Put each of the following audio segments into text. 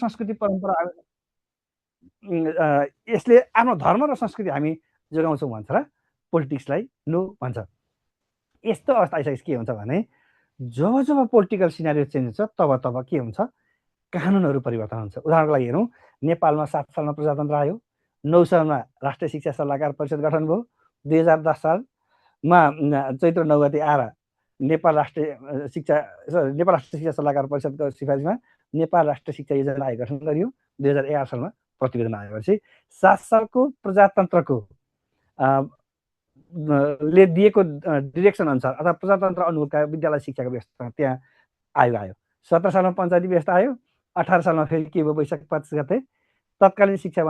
संस्कृति परम्परा यसले आफ्नो धर्म र संस्कृति हामी जोगाउँछौँ भन्छ र पोलिटिक्सलाई नो भन्छ। यस्तो अवस्था आइसकेपछि के हुन्छ भने जब जब पोलिटिकल सिनारियो चेन्ज हुन्छ तब तब के हुन्छ, कानुनहरू परिवर्तन हुन्छ। उदाहरणको लागि हेरौँ, नेपालमा 7 सालमा प्रजातन्त्र आयो, 9 सालमा राष्ट्रिय शिक्षा सल्लाहकार परिषद गठन भयो, 2010 सालमा चैत्र 9 गते आएर नेपाल राष्ट्रिय शिक्षा सल्लाहकार परिषदको सिफारिसमा नेपाल राष्ट्रिय शिक्षा योजना आयोग गठन गरियो। 2011 सालमा प्रतिवेदन आएपछि 7 सालको प्रजातन्त्रको ले दिएको डिरेक्सन अनुसार अथवा प्रजातन्त्र अनुकूलका विद्यालय शिक्षाको व्यवस्था त्यहाँ आयोग आयो। 17 सालमा पञ्चायती व्यवस्था आयो। 18 सालमा फेरि के भयो, वैशाख 25 गते तत्कालीन शिक्षा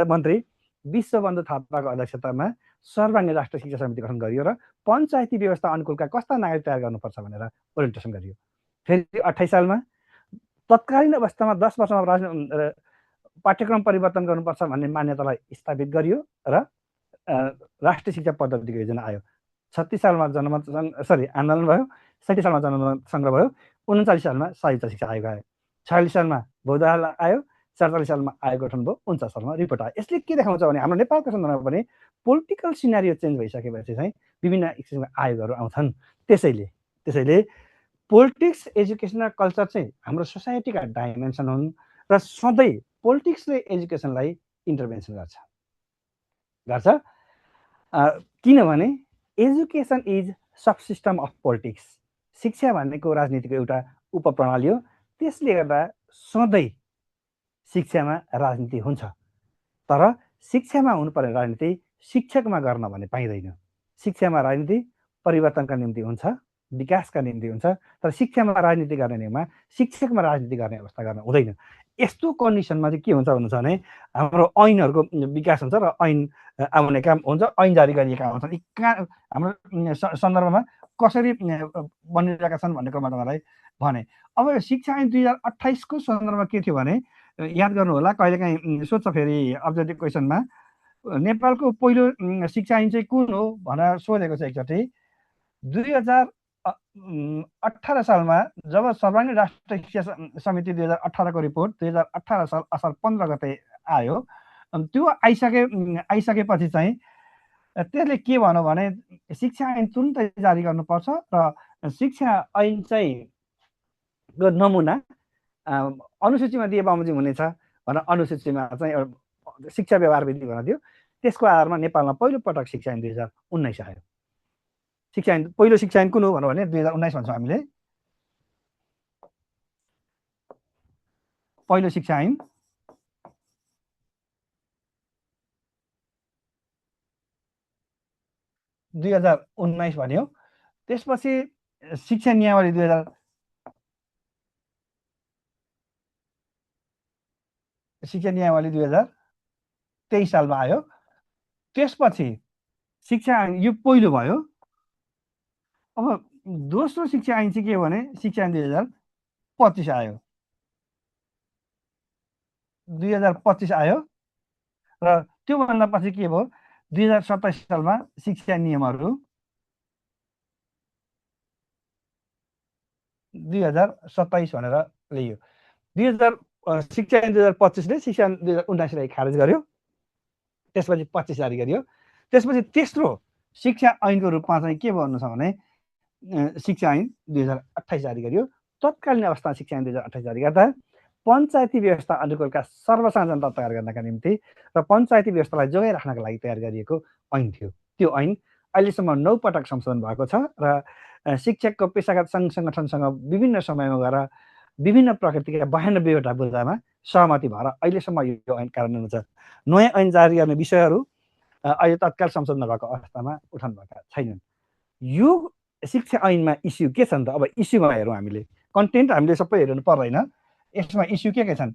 मन्त्री विश्वबन्धु थापाको अध्यक्षतामा सर्वाङ्गीन राष्ट्रिय शिक्षा समिति गठन गरियो र पञ्चायती व्यवस्था अनुकूलका कस्ता नागरिक तयार गर्नुपर्छ भनेर ओरिएन्टेसन गरियो। फेरि 28 सालमा तत्कालीन अवस्थामा 10 वर्षमा पाठ्यक्रम परिवर्तन गर्नुपर्छ भन्ने मान्यतालाई स्थापित गरियो र राष्ट्रिय शिक्षा पद्धतिको योजना आयो। 36 सालमा आन्दोलन भयो। 37 सालमा जनमत सङ्ग्रह भयो। 39 सालमा संयुक्त शिक्षा आयोग आयो। 46 सालमा बौद्ध आयो। 47 सालमा आयोग गठन भयो। 49 सालमा रिपोर्ट आयो। यसले के देखाउँछ भने हाम्रो नेपालको सन्दर्भमा पनि पोलिटिकल सिनारियो चेन्ज भइसकेपछि चाहिँ विभिन्न किसिमका आयोगहरू आउँछन्। त्यसैले पोलिटिक्स, एजुकेसन र कल्चर चाहिँ हाम्रो सोसाइटीका डाइमेन्सन हुन् र सधैँ पोलिटिक्सले एजुकेसनलाई इन्टरभेन्सन गर्छ। किनभने education is sub system of politics. शिक्षा भनेको राजनीतिको एउटा उपप्रणाली हो। त्यसले गर्दा सधैँ शिक्षामा राजनीति हुन्छ, तर शिक्षामा हुनुपर्ने राजनीति शिक्षकमा गर्न भने पाइँदैन। शिक्षामा राजनीति परिवर्तनका निम्ति हुन्छ, विकासका निम्ति हुन्छ, तर शिक्षामा राजनीति गर्ने नियममा शिक्षकमा राजनीति गर्ने अवस्था गर्न हुँदैन। यस्तो कन्डिसनमा चाहिँ के हुन्छ भने हाम्रो ऐनहरूको विकास हुन्छ र ऐन आउने काम हुन्छ, ऐन जारी गरिएका हुन्छन्। हाम्रो सन्दर्भमा कसरी बनिरहेका छन् भन्ने क्रममा तपाईँलाई भने। अब शिक्षा ऐन 2028 को सन्दर्भमा के थियो भने, याद गर्नु होला, कहिलेकाहीँ सोध्छ फेरि अब्जेक्टिभ क्वेसनमा, नेपालको पहिलो शिक्षा ऐन चाहिँ कुन हो भनेर सोधेको छ एकचोटि। 2018 सालमा जब सर्वाङ्गीन राष्ट्रिय शिक्षा समिति 2018 को रिपोर्ट 2018 साल असार 15 गते आयो। त्यो आइसकेपछि चाहिँ त्यसले के भन्यो भने शिक्षा ऐन तुरुन्तै जारी गर्नुपर्छ र शिक्षा ऐन चाहिँ नमुना अनुसूचीमा दिए बमोजिम हुनेछ भनेर अनुसूचीमा चाहिँ एउटा शिक्षा व्यवहार विधि भनेर दियो। त्यसको आधारमा नेपालमा पहिलो पटक शिक्षा ऐन 2019 आयो। शिक्षा ऐन पहिलो शिक्षा ऐन कुन हो भने 2019 भन्छौँ हामीले। पहिलो शिक्षा ऐन 2019 भन्यो। त्यसपछि शिक्षा नियमावली 2023 सालमा आयो। त्यसपछि शिक्षा ऐन यो पहिलो भयो। अब दोस्रो शिक्षा ऐन चाहिँ के हो भने शिक्षा ऐन 2025 आयो। 2025 आयो र त्योभन्दा पछि के भयो, 2027 सालमा शिक्षा नियमहरू 2027 भनेर ल्याइयो। शिक्षा ऐन 2025 ले शिक्षा ऐन 2019 लाई खारेज गर्यो। त्यसपछि 25 जारी गरियो। त्यसपछि तेस्रो शिक्षा ऐनको रूपमा चाहिँ के भन्नु छ भने शिक्षा ऐन 2028 जारी गरियो। तत्कालीन अवस्थामा शिक्षा ऐन 2028 जारी गर्दा पञ्चायती व्यवस्था अनुकूलका सर्वसाधारण जनता तयार गर्नका निम्ति र पञ्चायती व्यवस्थालाई जोगाइराख्नका लागि तयार गरिएको ऐन थियो। त्यो ऐन अहिलेसम्म 9 पटक संशोधन भएको छ र शिक्षकको पेसागत सङ्घ सङ्गठनसँग विभिन्न समयमा गएर विभिन्न प्रकृतिका 92वटा बुदामा सहमति भएर अहिलेसम्म यो ऐन कार्यान्वयन हुन्छ। नयाँ ऐन जारी गर्ने विषयहरू अहिले तत्काल संशोधन नभएको अवस्थामा उठाउनु भएका छैनन्। यो शिक्षा ऐनमा इस्यु के छ नि त? अब इस्युमा हेरौँ हामीले, कन्टेन्ट हामीले सबै हेर्नु पर्दैन। यसमा इस्यु के छन्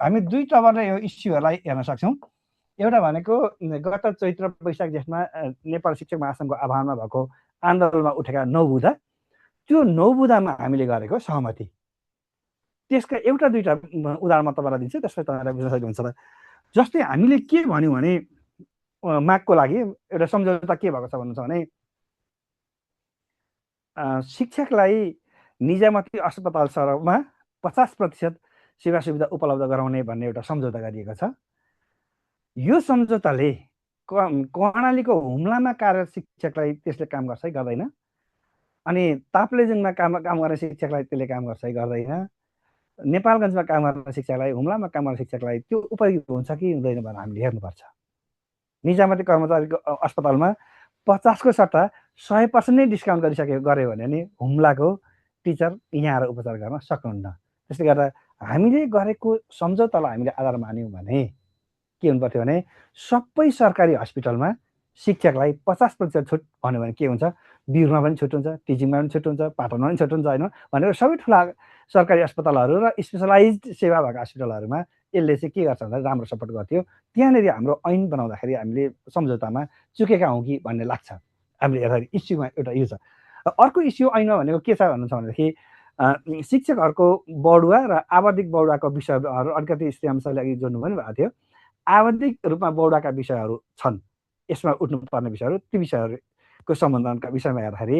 हामी दुई तवरले यो इस्युहरूलाई हेर्न सक्छौँ। एउटा भनेको गत चैत्र वैशाख जेठमा नेपाल शिक्षक महासङ्घको आह्वानमा भएको आन्दोलनमा उठेका 9 बुँदा, त्यो 9 बुँदामा हामीले गरेको सहमति, त्यसका एउटा दुईटा उदाहरण म तपाईँलाई दिन्छु, त्यसपछि तपाईँलाई बुझ्न सक्नुहुन्छ। जस्तै हामीले के भन्यौँ भने मागको लागि एउटा सम्झौता के भएको छ भन्नुहुन्छ भने शिक्षकलाई निजामती अस्पताल स्तरमा 50% सेवा सुविधा उपलब्ध गराउने भन्ने एउटा सम्झौता गरिएको छ। यो सम्झौताले कर्णालीको हुम्लामा कार्यरत शिक्षकलाई त्यसले काम गर्छ है गर्दैन, अनि ताप्लेजुङमा काम गर्ने शिक्षकलाई त्यसले काम गर्छ है गर्दैन, नेपालगञ्जमा काम गर्ने शिक्षकलाई, हुम्लामा काम गर्ने शिक्षकलाई त्यो उपयोगी हुन्छ कि हुँदैन भनेर हामीले हेर्नुपर्छ। निजामती कर्मचारीको अस्पतालमा 50 को सट्टा 100% नै डिस्काउन्ट गऱ्यो भने नि हुम्लाको टिचर यहाँ आएर उपचार गर्न सक्नुहुन्न। त्यसले गर्दा हामीले गरेको सम्झौतालाई हामीले आधार मान्यौँ भने के हुनु पर्थ्यो भने सबै सरकारी हस्पिटलमा शिक्षकलाई 50% छुट भन्यो भने के हुन्छ, बिरुमा पनि छुट हुन्छ, टिचिङमा पनि छुट हुन्छ, पाटनमा पनि छुट हुन्छ होइन भनेर सबै ठुला सरकारी अस्पतालहरू र स्पेसलाइज्ड सेवा भएको हस्पिटलहरूमा यसले चाहिँ के गर्छ भन्दा राम्रो सपोर्ट गर्थ्यो। त्यहाँनिर हाम्रो ऐन बनाउँदाखेरि हामीले सम्झौतामा चुकेका हौँ कि भन्ने लाग्छ हामीले हेर्दाखेरि। इस्युमा एउटा यो छ। अर्को इस्यु ऐनमा भनेको के छ भन्नुहुन्छ भनेदेखि शिक्षकहरूको बढुवा र आवधिक बढुवाको विषयहरू अलिकति स्त्रीअंशले अघि जोड्नु पनि भएको थियो। आवधिक रूपमा बढुवाका विषयहरू छन् यसमा उठ्नुपर्ने विषयहरू, ती विषयहरूको सम्बन्धनका विषयमा हेर्दाखेरि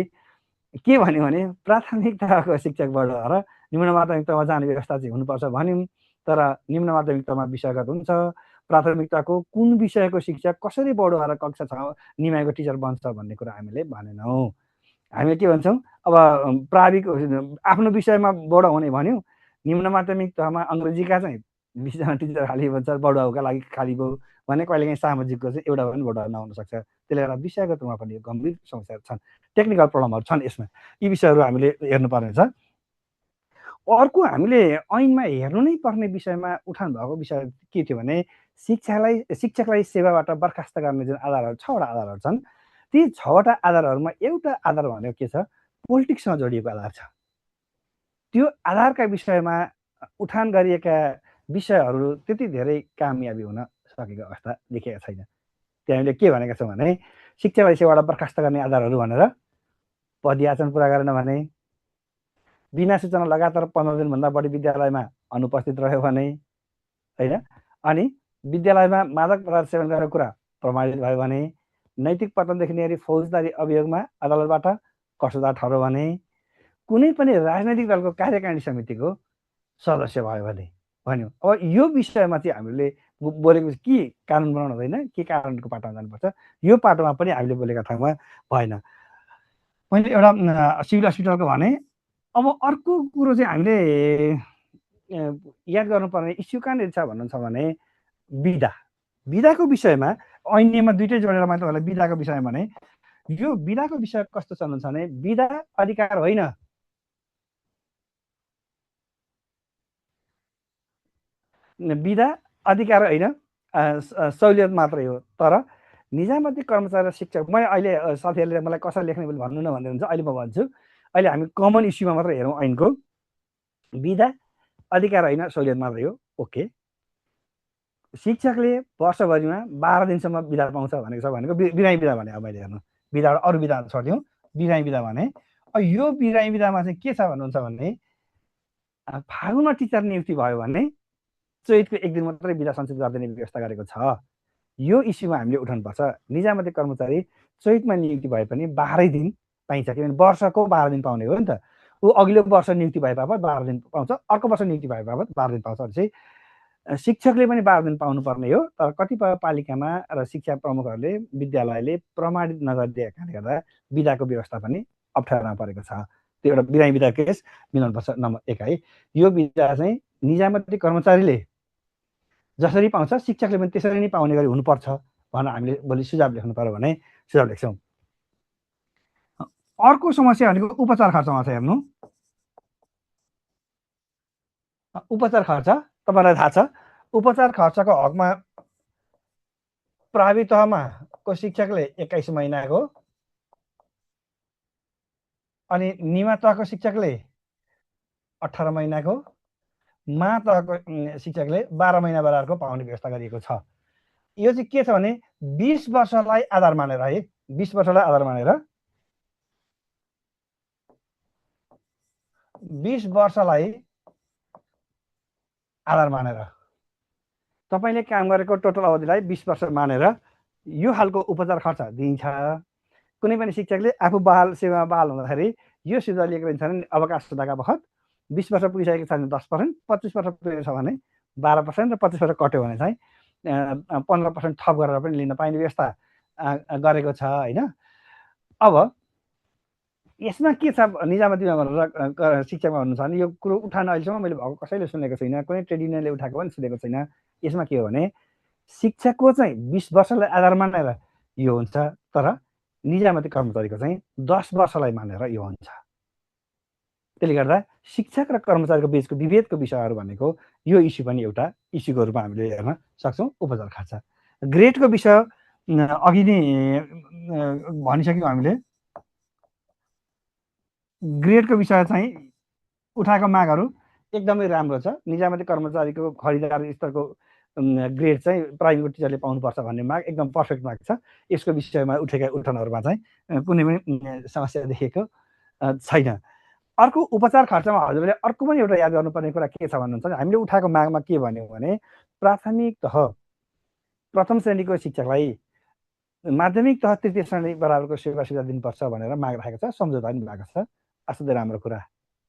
के भन्यो भने प्राथमिक तहको शिक्षक बढुवा र निम्न माध्यमिक तहमा जाने व्यवस्था चाहिँ हुनुपर्छ भन्यौँ, तर निम्न माध्यमिक तहमा विषयगत हुन्छ। प्राथमिक तहको कुन विषयको शिक्षक कसरी बढुवा र कक्षा 6 निमाएको टिचर बन्छ भन्ने कुरा हामीले भनेनौँ। हामीले के भन्छौँ, अब प्राविधिक आफ्नो विषयमा बढुवा हुने भन्यौँ, निम्न माध्यमिक तहमा अङ्ग्रेजीका चाहिँ 20जना टिचर खाली भन्छ, बढुवाका लागि खाली भयो भने कहिलेकाहीँ सामाजिकको चाहिँ एउटा पनि बढुवा नहुन सक्छ। त्यसले गर्दा विषयगत रूपमा पनि गम्भीर समस्याहरू छन्, टेक्निकल प्रब्लमहरू छन् यसमा। यी विषयहरू हामीले हेर्नुपर्ने छ। अर्को हामीले ऐनमा हेर्नु नै पर्ने विषयमा उठान भएको विषय के थियो भने शिक्षकलाई सेवाबाट बर्खास्त गर्ने जुन आधारहरू 6वटा आधारहरू छन्, ती 6वटा आधारहरूमा एउटा आधार भनेको के छ, पोलिटिक्ससँग जोडिएको आधार छ। त्यो आधारका विषयमा उठान गरिएका विषयहरू त्यति धेरै कामयाबी हुन सकेको अवस्था देखिएको छैन। त्यहाँ हामीले के भनेका छौँ भने शिक्षकलाई सेवाबाट बर्खास्त गर्ने आधारहरू भनेर पदयाचन पुरा गरेन भने, बिना सूचना लगातार 15 दिनभन्दा बढी विद्यालयमा अनुपस्थित रह्यो भने होइन, अनि विद्यालयमा मादक पदार्थ सेवन गरेको कुरा प्रमाणित भयो भने, नैतिक पतनदेखि लिएर फौजदारी अभियोगमा अदालतबाट कसुरदार ठहरो भने, कुनै पनि राजनैतिक दलको कार्यकारिणी समितिको सदस्य भयो भने भन्यो। अब यो विषयमा चाहिँ हामीले बोलेको के कानुन बनाउनु हुँदैन, के कानुनको पाटोमा जानुपर्छ, यो पाटोमा पनि हामीले बोलेका ठाउँमा भएन। मैले एउटा सिभिल हस्पिटलको भने। अब अर्को कुरो चाहिँ हामीले याद गर्नुपर्ने इस्यु कहाँनिर छ भन्नुहुन्छ भने बिदाको विषयमा ऐनमा दुइटै जोडेर मात्र होला। बिदाको विषयमा भने यो बिदाको विषय कस्तो छ भन्नुहुन्छ भने बिदा अधिकार होइन, बिदा अधिकार होइन, सहुलियत मात्रै हो। तर निजामती कर्मचारी र शिक्षक, मैले अहिले साथीहरूले मलाई कसरी लेख्ने ବୋଲି भन्नु न भन्दै हुन्छ, अहिले म भन्छु। अहिले हामी कमन इस्युमा मात्र हेरौँ ऐनको। बिदा अधिकार होइन, सहुलियत मात्रै हो, ओके। शिक्षकले वर्षभरिमा 12 दिनसम्म बिदा पाउँछ भनेको छ भनेको बिरामी बिदा भने। अब मैले हेर्नु बिदा अरू बिदा छोडिदिउँ, बिरामी बिदा भने यो बिरामी बिदामा चाहिँ के छ भन्नुहुन्छ भने फागुनमा टिचर नियुक्ति भयो भने चैतको 1 दिन मात्रै बिदा सञ्चित गरिदिने व्यवस्था गरेको छ। यो इस्युमा हामीले उठाउनुपर्छ। निजामती कर्मचारी चैतमा नियुक्ति भए पनि 12 दिन पाइन्छ, किनभने वर्षको 12 दिन पाउने हो नि त। ऊ अघिल्लो वर्ष नियुक्ति भए बापत 12 दिन पाउँछ, अर्को वर्ष नियुक्ति भए बापत 12 दिन पाउँछ। चाहिँ शिक्षकले पनि 12 दिन पाउनुपर्ने हो। तर कतिपय पालिकामा र शिक्षा प्रमुखहरूले विद्यालयले प्रमाणित नगरिदिएका कारणले गर्दा बिदाको व्यवस्था पनि अप्ठ्यारोमा परेको छ। त्यो एउटा बिरामी बिदा केस मिलाउनुपर्छ नम्बर 1 है। यो बिदा चाहिँ निजामती कर्मचारीले जसरी पाउँछ शिक्षकले पनि त्यसरी नै पाउने गरी हुनुपर्छ भनेर हामीले भोलि सुझाव लेख्नु पर्यो भने सुझाव लेख्छौँ। अर्को समस्या भनेको उपचार खर्चमा छ। हेर्नु, उपचार खर्च तपाईँलाई थाहा छ, उपचार खर्चको हकमा प्राविधिक तहमा को शिक्षकले 21 महिनाको, अनि निमा तहको शिक्षकले 18 महिनाको, मा तहको शिक्षकले 12 महिना बराबरको पाउने व्यवस्था गरिएको छ। यो चाहिँ के छ भने 20 वर्षलाई आधार मानेर है, 20 वर्षलाई आधार मानेर 20 वर्षलाई आधार मानेर तपाईँले काम गरेको टोटल अवधिलाई 20 वर्ष मानेर यो खालको उपचार खर्च दिइन्छ। कुनै पनि शिक्षकले आफू बहाल सेवामा बहाल हुँदाखेरि यो सुविधा लिएको रहन्छ भने अवकाश हुँदाका बखत 20 वर्ष पुगिसकेको छ भने 10%, 25 वर्ष पुगेको छ भने 12% र 25 वर्ष कट्यो भने चाहिँ 15% थप गरेर पनि लिन पाइने व्यवस्था गरेको छ होइन। अब यसमा के छ निजामतीमा भनेर शिक्षामा भन्नुहुन्छ भने यो कुरो उठान अहिलेसम्म मैले भएको कसैले सुनेको छैन, कुनै ट्रेड युनियनले उठाएको पनि सुनेको छैन। यसमा के हो भने शिक्षाको चाहिँ 20 वर्षलाई आधार मानेर यो हुन्छ, तर निजामती कर्मचारीको चाहिँ 10 वर्षलाई मानेर यो हुन्छ। त्यसले गर्दा शिक्षक र कर्मचारीको बिचको विभेदको विषयहरू भनेको यो इस्यु पनि एउटा इस्युको रूपमा हामीले हेर्न सक्छौँ। उपचार खर्च ग्रेडको विषय अघि नै भनिसक्यौँ हामीले। ग्रेडको विषय चाहिँ उठाएको मागहरू एकदमै राम्रो छ। निजामती कर्मचारीको खरिदार स्तरको ग्रेड चाहिँ प्राइमेरी टिचरले पाउनुपर्छ भन्ने माग एकदम पर्फेक्ट माग छ। यसको विषयमा उठेका उठानहरूमा चाहिँ कुनै पनि समस्या देखेको छैन। अर्को उपचार खर्चमा हजुरले अर्को पनि एउटा याद गर्नुपर्ने कुरा के छ भन्नुहुन्छ भने हामीले उठाएको मागमा के भन्यो भने प्राथमिक तह प्रथम श्रेणीको शिक्षकलाई माध्यमिक तह तृतीय श्रेणी बराबरको सेवा सुविधा दिनुपर्छ भनेर माग राखेको छ। सम्झौता पनि भएको छ, असाध्यै राम्रो कुरा।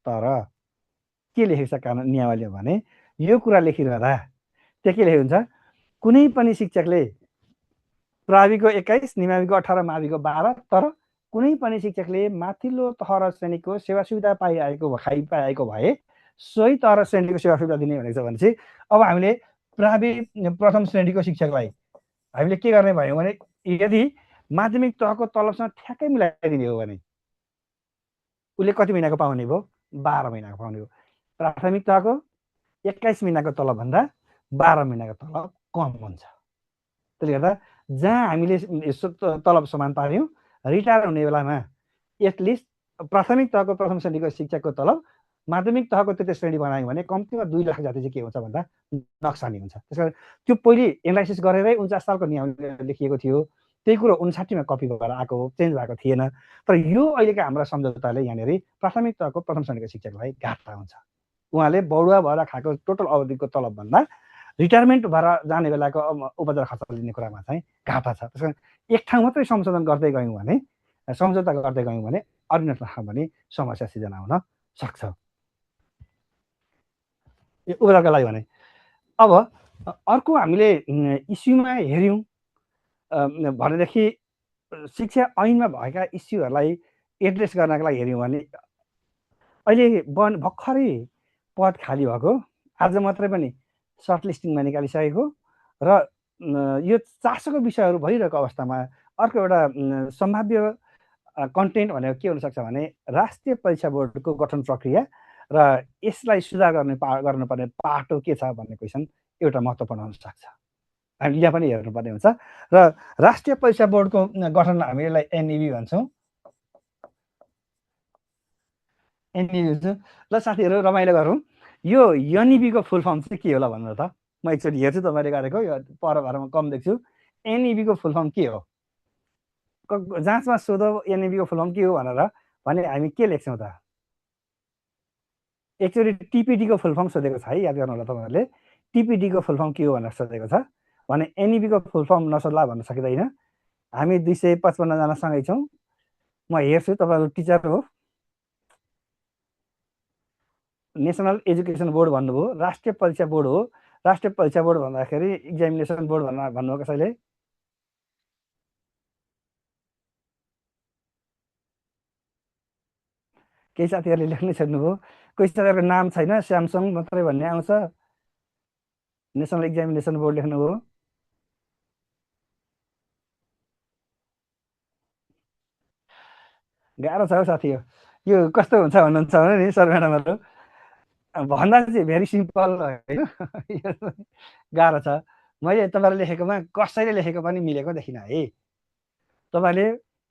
तर के लेखेको छ कानुन नियमावलीमा भने यो कुरा लेखिरहँदा त्यो के लेखेको हुन्छ, कुनै पनि शिक्षकले प्राविको 21, निमाविको 18, माविको 12, तर कुनै पनि शिक्षकले माथिल्लो तह र श्रेणीको सेवा सुविधा पाइआएको भए सोही तह र श्रेणीको सेवा सुविधा दिने भनेको छ। भनेपछि अब हामीले प्रथम श्रेणीको शिक्षकलाई हामीले के गर्ने भन्यौँ भने यदि माध्यमिक तहको तलबसँग ठ्याक्कै मिलाइदिने हो भने उसले कति महिनाको पाउने भयो? 12 महिनाको पाउने हो। प्राथमिक तहको 21 महिनाको तलबभन्दा 12 महिनाको तलब कम हुन्छ। त्यसले गर्दा जहाँ हामीले तलब समान पार्यौँ, रिटायर हुने बेलामा एटलिस्ट प्राथमिक तहको प्रथम श्रेणीको शिक्षकको तलब माध्यमिक तहको तृतीय श्रेणी बनायौँ भने कम्तीमा 2 लाख जति चाहिँ के हुन्छ भन्दा नक्सानी हुन्छ। त्यसकारण त्यो पहिले एनालाइसिस गरेरै 49 सालको नियम लेखिएको थियो। त्यही कुरो 59 मा कपी भएर आएको हो, चेन्ज भएको थिएन। तर यो अहिलेका हाम्रा सम्झौताले यहाँनिर प्राथमिक तहको प्रथम श्रेणीको शिक्षकलाई घाटा हुन्छ। उहाँले बढुवा भएर खाएको टोटल अवधिको तलबभन्दा रिटायरमेन्ट भएर जाने बेलाको उपचार खर्च लिने कुरामा चाहिँ घाटा छ। त्यसकारण एक ठाउँ मात्रै संशोधन गर्दै गयौँ भने, सम्झौता गर्दै गयौँ भने अन्य ठाउँमा पनि समस्या सिर्जना हुन सक्छ। यो उपचारका लागि भने अब अर्को हामीले इस्युमा हेऱ्यौँ भनेदेखि शिक्षा ऐनमा भएका इस्युहरूलाई एड्रेस गर्नका लागि हेऱ्यौँ भने अहिले भर्खरै पद खाली भएको, आज मात्रै पनि सर्ट लिस्टिङमा निकालिसकेको र यो चासोको विषयहरू भइरहेको अवस्थामा अर्को एउटा सम्भाव्य कन्टेन्ट भनेको के हुनसक्छ भने राष्ट्रिय परीक्षा बोर्डको गठन प्रक्रिया र यसलाई सुधार गर्नुपर्ने पाटो के छ भन्ने क्वेसन एउटा महत्त्वपूर्ण हुन सक्छ। हामी यहाँ पनि हेर्नुपर्ने हुन्छ। र राष्ट्रिय परीक्षा बोर्डको गठन हामी यसलाई एनइबी भन्छौँ। एनइबी भन्छौँ। ल साथीहरू रमाइलो गरौँ। यो एनइबीको फुल फर्म चाहिँ के होला भन्नु त? म एकचोटि हेर्छु तपाईँले गरेको, यो परभरमा कम देख्छु। एनइबीको फुल फर्म के हो? जाँचमा सोधो एनइबीको फुल फर्म के हो भनेर भने हामी के लेख्छौँ त? एकचोटि टिपिडीको फुल फर्म सोधेको छ है, याद गर्नु होला तपाईँहरूले। टिपिडीको फुल फर्म के हो भनेर सोधेको छ भने एनइबीको फुल फर्म नसोध्ला भन्न सकिँदैन। हामी 255 जना सँगै छौँ। म हेर्छु, तपाईँहरू टिचर हो। नेसनल एजुकेसन बोर्ड भन्नुभयो, राष्ट्रिय परीक्षा बोर्ड हो। राष्ट्रिय परीक्षा बोर्ड भन्दाखेरि एक्जामिनेसन बोर्ड भन्नुभयो कसैले? केही साथीहरूले लेख्नै छोड्नुभयो। कोही साथीहरूको नाम छैन, स्यामसङ मात्रै भन्ने आउँछ। नेसनल एक्जामिनेसन बोर्ड लेख्नुभयो। गाह्रो छ हौ साथी। यो कस्तो हुन्छ भन्नुहुन्छ भने नि सर म्याडमहरू भन्दा चाहिँ भेरी सिम्पल होइन, गाह्रो छ। मैले तपाईँहरूले लेखेकोमा कसैले लेखेको पनि मिलेको देखिनँ है। तपाईँले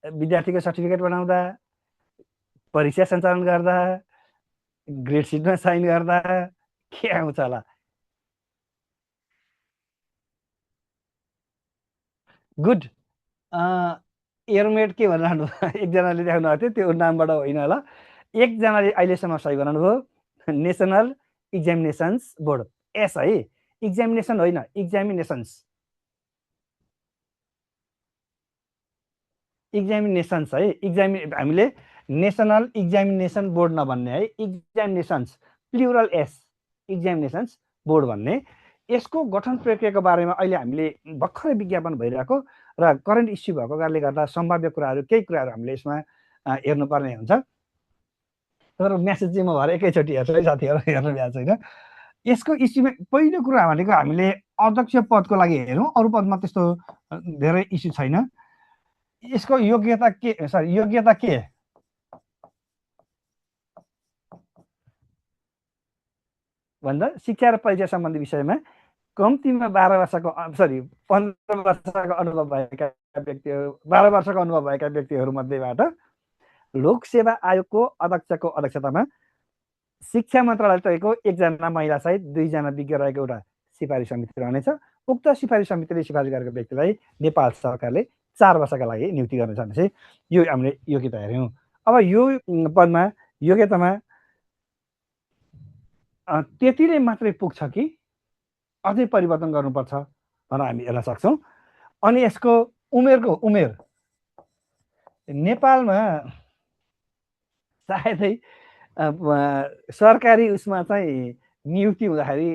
विद्यार्थीको सर्टिफिकेट बनाउँदा, परीक्षा सञ्चालन गर्दा, ग्रेड सिटमा साइन गर्दा के आउँछ होला? गुड। एयरमेट के भनिरहनु एकजनाले देखाउनु भएको थियो, त्यो नामबाट होइन होला। एकजनाले अहिलेसम्म सही बनाउनु भयो, नेसनल एक्जामिनेसन्स बोर्ड। एस है, एक्जामिनेसन होइन, एक्जामिनेसन्स। एक्जामिनेसन्स है, हामीले नेसनल एक्जामिनेसन बोर्ड नभन्ने है, एक्जामिनेसन्स। प्लुरल एस एक्जामिनेसन्स बोर्ड भन्ने यसको गठन प्रक्रियाको बारेमा अहिले हामीले भर्खरै विज्ञापन भइरहेको र करेन्ट इस्यु भएको कारणले गर्दा सम्भाव्य कुराहरू केही कुराहरू हामीले यसमा हेर्नुपर्ने हुन्छ। तर म्यासेज चाहिँ म भएर एकैचोटि हेर्छु है साथीहरू, हेर्नु भ्याएको छैन। यसको इस्युमा पहिलो कुरा भनेको हामीले अध्यक्ष पदको लागि हेरौँ, अरू पदमा त्यस्तो धेरै इस्यु छैन। यसको योग्यता के भन्दा शिक्षा र परीक्षा सम्बन्धी विषयमा कम्तीमा 15 वर्षको अनुभव भएका व्यक्तिहरू, 12 वर्षको अनुभव भएका व्यक्तिहरूमध्येबाट लोकसेवा आयोगको अध्यक्षको अध्यक्षतामा शिक्षा मन्त्रालय तहको 1 जना महिला सहित 2 जना विज्ञ रहेको एउटा सिफारिस समिति रहनेछ। उक्त सिफारिस समितिले सिफारिस गरेको व्यक्तिलाई नेपाल सरकारले 4 वर्षका लागि नियुक्ति गर्न चाहन्छ। यो हामीले योग्यता हेऱ्यौँ। अब यो पदमा योग्यतामा त्यतिले मात्रै पुग्छ कि अझै परिवर्तन गर्नुपर्छ भनेर हामी हेर्न सक्छौँ। अनि यसको उमेर नेपालमा सायदै सरकारी उसमा चाहिँ नियुक्ति हुँदाखेरि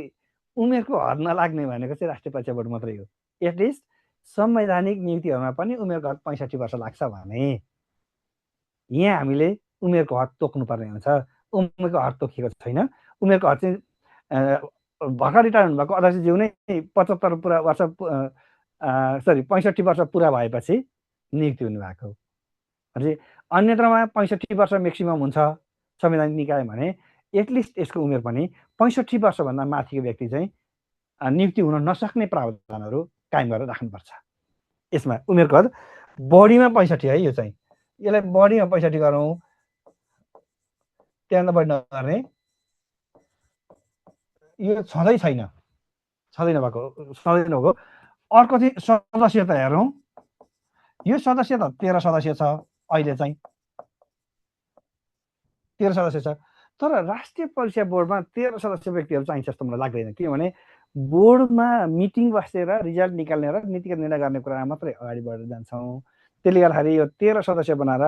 उमेरको हद नलाग्ने भनेको चाहिँ राष्ट्रिय परीक्षा बोर्ड मात्रै हो। एटलिस्ट संवैधानिक नियुक्तिहरूमा पनि उमेरको हद 65 वर्ष लाग्छ भने यहाँ हामीले उमेरको हद तोक्नुपर्ने हुन्छ। उमेरको हद तोकिएको छैन। उमेरको हद चाहिँ भर्खर रिटायर हुनुभएको अध्यक्षज्यू नै 65 वर्ष 65 वर्ष पुरा भएपछि नियुक्ति हुनुभएको। अन्यत्रमा 65 वर्ष म्याक्सिमम हुन्छ संवैधानिक निकाय भने एटलिस्ट यसको उमेर पनि 65 वर्षभन्दा माथिको व्यक्ति चाहिँ नियुक्ति हुन नसक्ने प्रावधानहरू कायम गरेर राख्नुपर्छ। यसमा उमेरको हद बढीमा 65 है। यो चाहिँ यसलाई बढीमा 65 गरौँ, त्यहाँभन्दा बढी नगर्ने, यो छँदै छैन, छँदैन भएको। अर्को चाहिँ सदस्यता हेरौँ। यो सदस्यता 13 सदस्य छ। अहिले चाहिँ 13 सदस्य छ। तर राष्ट्रिय परीक्षा बोर्डमा 13 सदस्य व्यक्तिहरू चाहिन्छ जस्तो मलाई लाग्दैन। किनभने बोर्डमा मिटिङ बसेर रिजल्ट निकाल्ने र नीतिगत निर्णय गर्ने कुरा मात्रै अगाडि बढेर जान्छौँ। त्यसले गर्दाखेरि यो 13 सदस्य बनाएर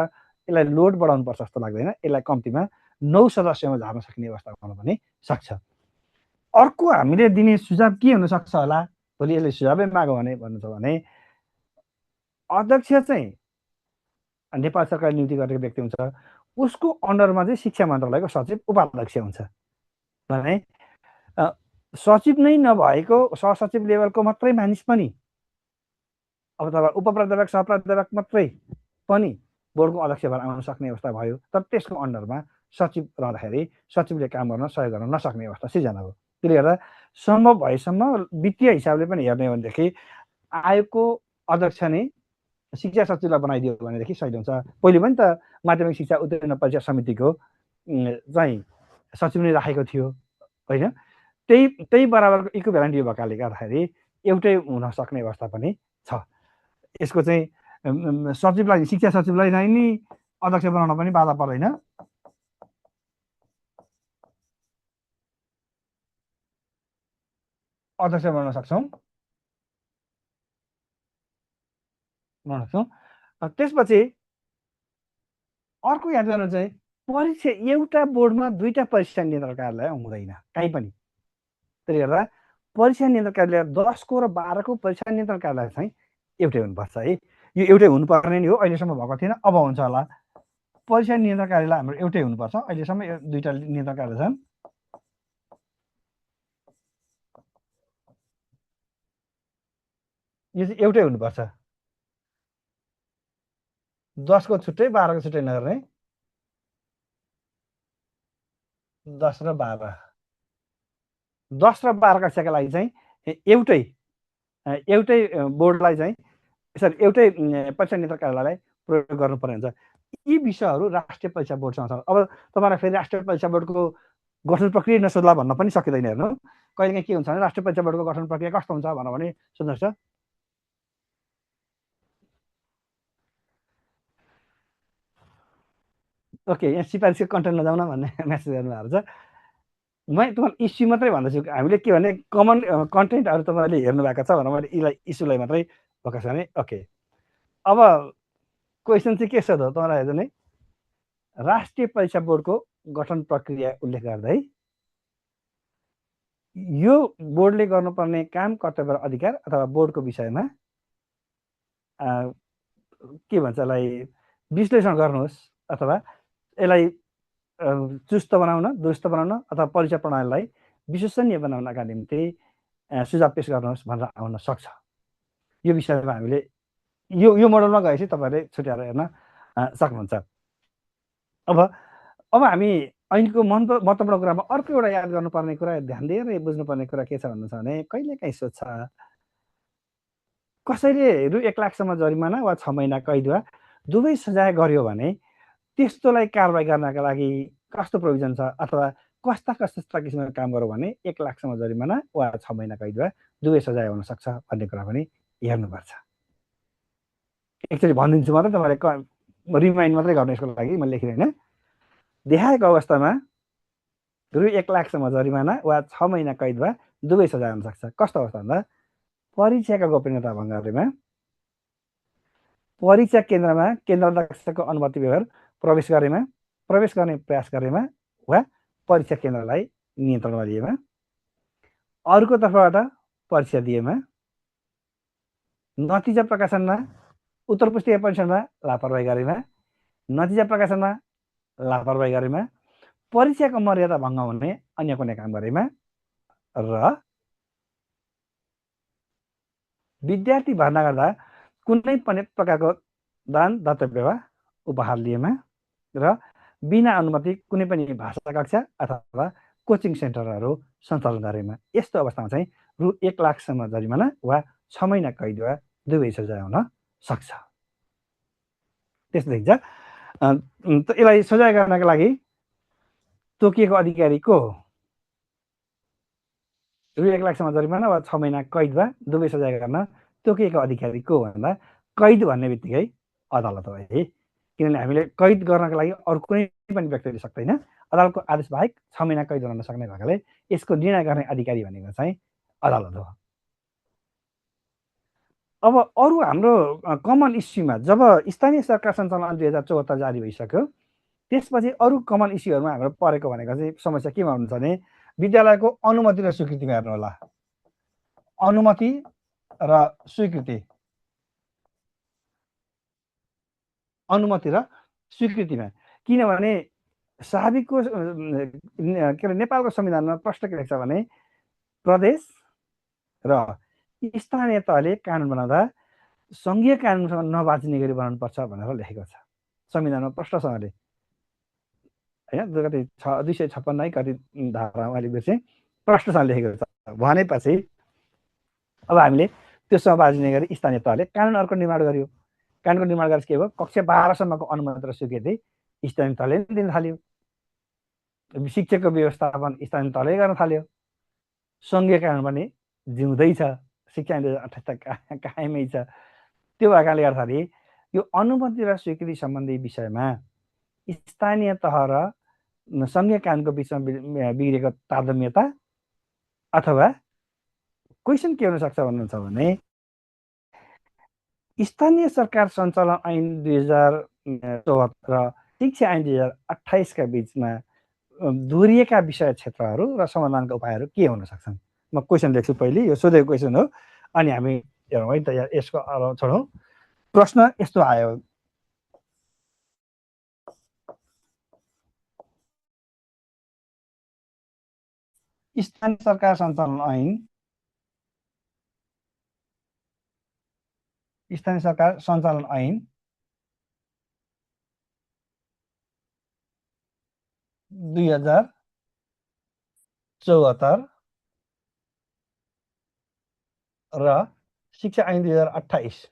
यसलाई लोड बढाउनुपर्छ जस्तो लाग्दैन। यसलाई कम्तीमा 9 सदस्यमा झार्न सक्ने अवस्था हुन पनि सक्छ। अर्को हामीले दिने सुझाव के हुन सक्छ होला, भोलि यसले सुझावै मागो भन्नु छ भने अध्यक्ष चाहिँ नेपाल सरकारले नियुक्ति गरेको व्यक्ति हुन्छ, उसको अन्डरमा चाहिँ शिक्षा मन्त्रालयको सचिव उपाध्यक्ष हुन्छ भने सचिव नै नभएको सहसचिव लेभलको मात्रै मानिस पनि अब तपाईँ उपप्राध्यापक सहप्राध्यापक मात्रै पनि बोर्डको अध्यक्ष भएर आउन सक्ने अवस्था भयो। तर त्यसको अन्डरमा सचिव रहँदाखेरि सचिवले काम गर्न सहयोग गर्न नसक्ने अवस्था सिर्जना हो। त्यसले गर्दा सम्भव भएसम्म वित्तीय हिसाबले पनि हेर्ने हो भनेदेखि आयोगको अध्यक्ष नै शिक्षा सचिवलाई बनाइदियो भनेदेखि सही हुन्छ। पहिले पनि त माध्यमिक शिक्षा उत्तीर्ण परीक्षा समितिको चाहिँ सचिव नै राखेको थियो होइन। त्यही बराबरको इक्विभ्यालेन्ट यो भएकाले गर्दाखेरि एउटै हुन सक्ने अवस्था पनि छ। यसको चाहिँ सचिवलाई, शिक्षा सचिवलाई नै अध्यक्ष बनाउन पनि बाधा पर्दैन। अध्यक्ष बनाउन सक्छौँ। त्यसपछि अर्को याद गर्नु चाहिँ परीक्षा एउटा बोर्डमा 2टा परीक्षा नियन्त्रण कार्यालय हुँदैन कहीँ पनि। त्यसले गर्दा परीक्षा नियन्त्रण कार्यालय 10 को र 12 को परीक्षा नियन्त्रण कार्यालय चाहिँ एउटै हुनुपर्छ है। यो एउटै हुनुपर्ने नि हो, अहिलेसम्म भएको थिएन, अब हुन्छ होला। परीक्षा नियन्त्रण कार्यालय हाम्रो एउटै हुनुपर्छ। अहिलेसम्म 2टा नियन्त्रण कार्यालय छन्। यो चाहिँ एउटै हुनुपर्छ। 10 को छुट्टै 12 को छुट्टै नगर्ने। 10 र 12 कक्षाका लागि चाहिँ एउटै बोर्डलाई चाहिँ एउटै परीक्षा नियन्त्रण कार्यालयलाई प्रयोग गर्नुपर्ने हुन्छ। यी विषयहरू राष्ट्रिय परीक्षा बोर्डसँग छ। अब तपाईँलाई फेरि राष्ट्रिय परीक्षा बोर्डको गठन प्रक्रिया नसोध्ला भन्न पनि सकिँदैन। हेर्नु कहिलेकाहीँ के हुन्छ भने राष्ट्रिय परीक्षा बोर्डको गठन प्रक्रिया कस्तो हुन्छ भने सुन्नुहोस् त। ओके, यहाँ सिफारिसको कन्टेन्ट नजाउन भन्ने मेसेज गर्नुभएको छ। म तपाईँलाई इस्यु मात्रै भन्दैछु। हामीले के भने कमन कन्टेन्टहरू तपाईँले हेर्नु भएको छ भनेर मैले यसलाई इस्युलाई मात्रै फोकस गर्ने। ओके, अब क्वेसन चाहिँ के छ त तपाईँलाई हेर्नु नै, राष्ट्रिय परीक्षा बोर्डको गठन प्रक्रिया उल्लेख गर्दै यो बोर्डले गर्नुपर्ने काम, कर्तव्य र अधिकार अथवा बोर्डको विषयमा के भन्छ यसलाई विश्लेषण गर्नुहोस् अथवा यसलाई चुस्त बनाउन, दुरुस्त बनाउन अथवा परीक्षा प्रणालीलाई विश्वसनीय बनाउनका निम्ति सुझाव पेश गर्नुहोस् भनेर आउन सक्छ। यो विषयमा हामीले यो मोडलमा गएपछि तपाईँहरूले छुट्याएर हेर्न सक्नुहुन्छ। अब हामी ऐनको महत्त्वपूर्ण कुरामा अर्को एउटा याद गर्नुपर्ने कुरा, ध्यान दिएर बुझ्नुपर्ने कुरा के छ भन्नु छ भने कहिलेकाहीँ सोध्छ कसैले रु 1 लाखसम्म जरिमाना वा 6 महिना कैद वा दुवै सजाय गर्यो भने त्यस्तोलाई कारबाही गर्नका लागि कस्तो प्रोभिजन छ अथवा कस्ता किसिमका काम गरौँ भने 1 लाखसम्म जरिमाना वा 6 महिना कैद वा दुवै सजाय हुन सक्छ भन्ने कुरा पनि हेर्नुपर्छ। एकचोटि भनिदिन्छु मात्रै, तपाईँले रिमाइन्ड मात्रै गर्नु यसको लागि मैले लेखिरहेन। देखाएको अवस्थामा रु 1 लाखसम्म जरिमाना वा 6 महिना कैद वा दुवै सजाय हुन सक्छ। कस्तो अवस्था भन्दा परीक्षाका गोपनीयता भङ्ग गरेमा, परीक्षा केन्द्रमा केन्द्राध्यक्षको अनुमति बेगर प्रवेश गरेमा, प्रवेश गर्ने प्रयास गरेमा वा परीक्षा केन्द्रलाई नियन्त्रणमा लिएमा, अरूको तर्फबाट परीक्षा दिएमा, नतिजा प्रकाशनमा, उत्तर पुस्तिका परीक्षणमा लापरवाही गरेमा, नतिजा प्रकाशनमा लापरवाही गरेमा, परीक्षाको मर्यादा भङ्ग हुने अन्य कुनै काम गरेमा र विद्यार्थी भर्ना गर्दा कुनै पनि प्रकारको दान, दातव्य वा उपहार लिएमा र बिना अनुमति कुनै पनि भाषा कक्षा अथवा कोचिङ सेन्टरहरू सञ्चालन गरेमा, यस्तो अवस्थामा चाहिँ रु 1 लाखसम्म जरिमाना वा 6 महिना कैद वा दुवै सजाय हुन सक्छ। त्यस्तो देखिन्छ। यसलाई सजाय गर्नका लागि तोकिएको अधिकारी को हो? रु 1 लाखसम्म जरिमाना वा 6 महिना कैद वा दुवै सजाय गर्न तोकिएको अधिकारी को भन्दा कैद भन्ने बित्तिकै अदालत हो है। किनभने हामीले कैद गर्नका लागि अरू कुनै पनि व्यक्तिले सक्दैन। अदालतको आदेश बाहेक 6 महिना कैद गर्न नसक्ने भएकाले यसको निर्णय गर्ने अधिकारी भनेको चाहिँ अदालत हो। अब अरू हाम्रो कमन इस्युमा जब स्थानीय सरकार सञ्चालन 2074 जारी भइसक्यो, त्यसपछि अरू कमन इस्युहरूमा हाम्रो परेको भनेको चाहिँ समस्या केमा हुन्छ भने विद्यालयको अनुमति र स्वीकृतिमा हेर्नु होला। अनुमति र स्वीकृति, अनुमति र स्वीकृतिमा, किनभने साबिकको के अरे नेपालको संविधानमा प्रश्न के लेख्छ भने प्रदेश र स्थानीय तहले कानुन बनाउँदा सङ्घीय कानुनसँग नबाँच्ने गरी बनाउनुपर्छ भनेर लेखेको छ संविधानमा प्रश्नसँगले होइन। कति 256 है कति धारा अलिक बेसी प्रश्नसँग लेखेको छ भनेपछि अब हामीले त्योसँग बाँच्ने गरी स्थानीय तहले कानुन अर्को निर्माण गर्यो। कानुनको निर्माण गरेर के भयो, कक्षा 12सम्मको अनुमति र स्वीकृति स्थानीय तहले दिन थाल्यो। शिक्षकको व्यवस्थापन स्थानीय तहले गर्न थाल्यो। सङ्घीय कानुन पनि जिउँदैछ, शिक्षा 2028 कायमै छ। त्यो भएकाले गर्दाखेरि यो अनुमति र स्वीकृति सम्बन्धी विषयमा स्थानीय तह र सङ्घीय कानुनको बिचमा बिग्रेको तारतम्यता अथवा क्वेसन के हुनसक्छ भन्नुहुन्छ भने स्थानीय सरकार सञ्चालन ऐन 2074 र शिक्षा ऐन 2028 का बिचमा दोहोरिएका विषय क्षेत्रहरू र समाधानका उपायहरू के हुन सक्छन्? म क्वेसन लेख्छु पहिले, यो सोधेको क्वेसन हो अनि हामी हेरौँ है त। यसको छोडौँ, प्रश्न यस्तो आयो, स्थानीय सरकार सञ्चालन ऐन, स्थानीय सरकार सञ्चालन ऐन 2074 र शिक्षा ऐन 2028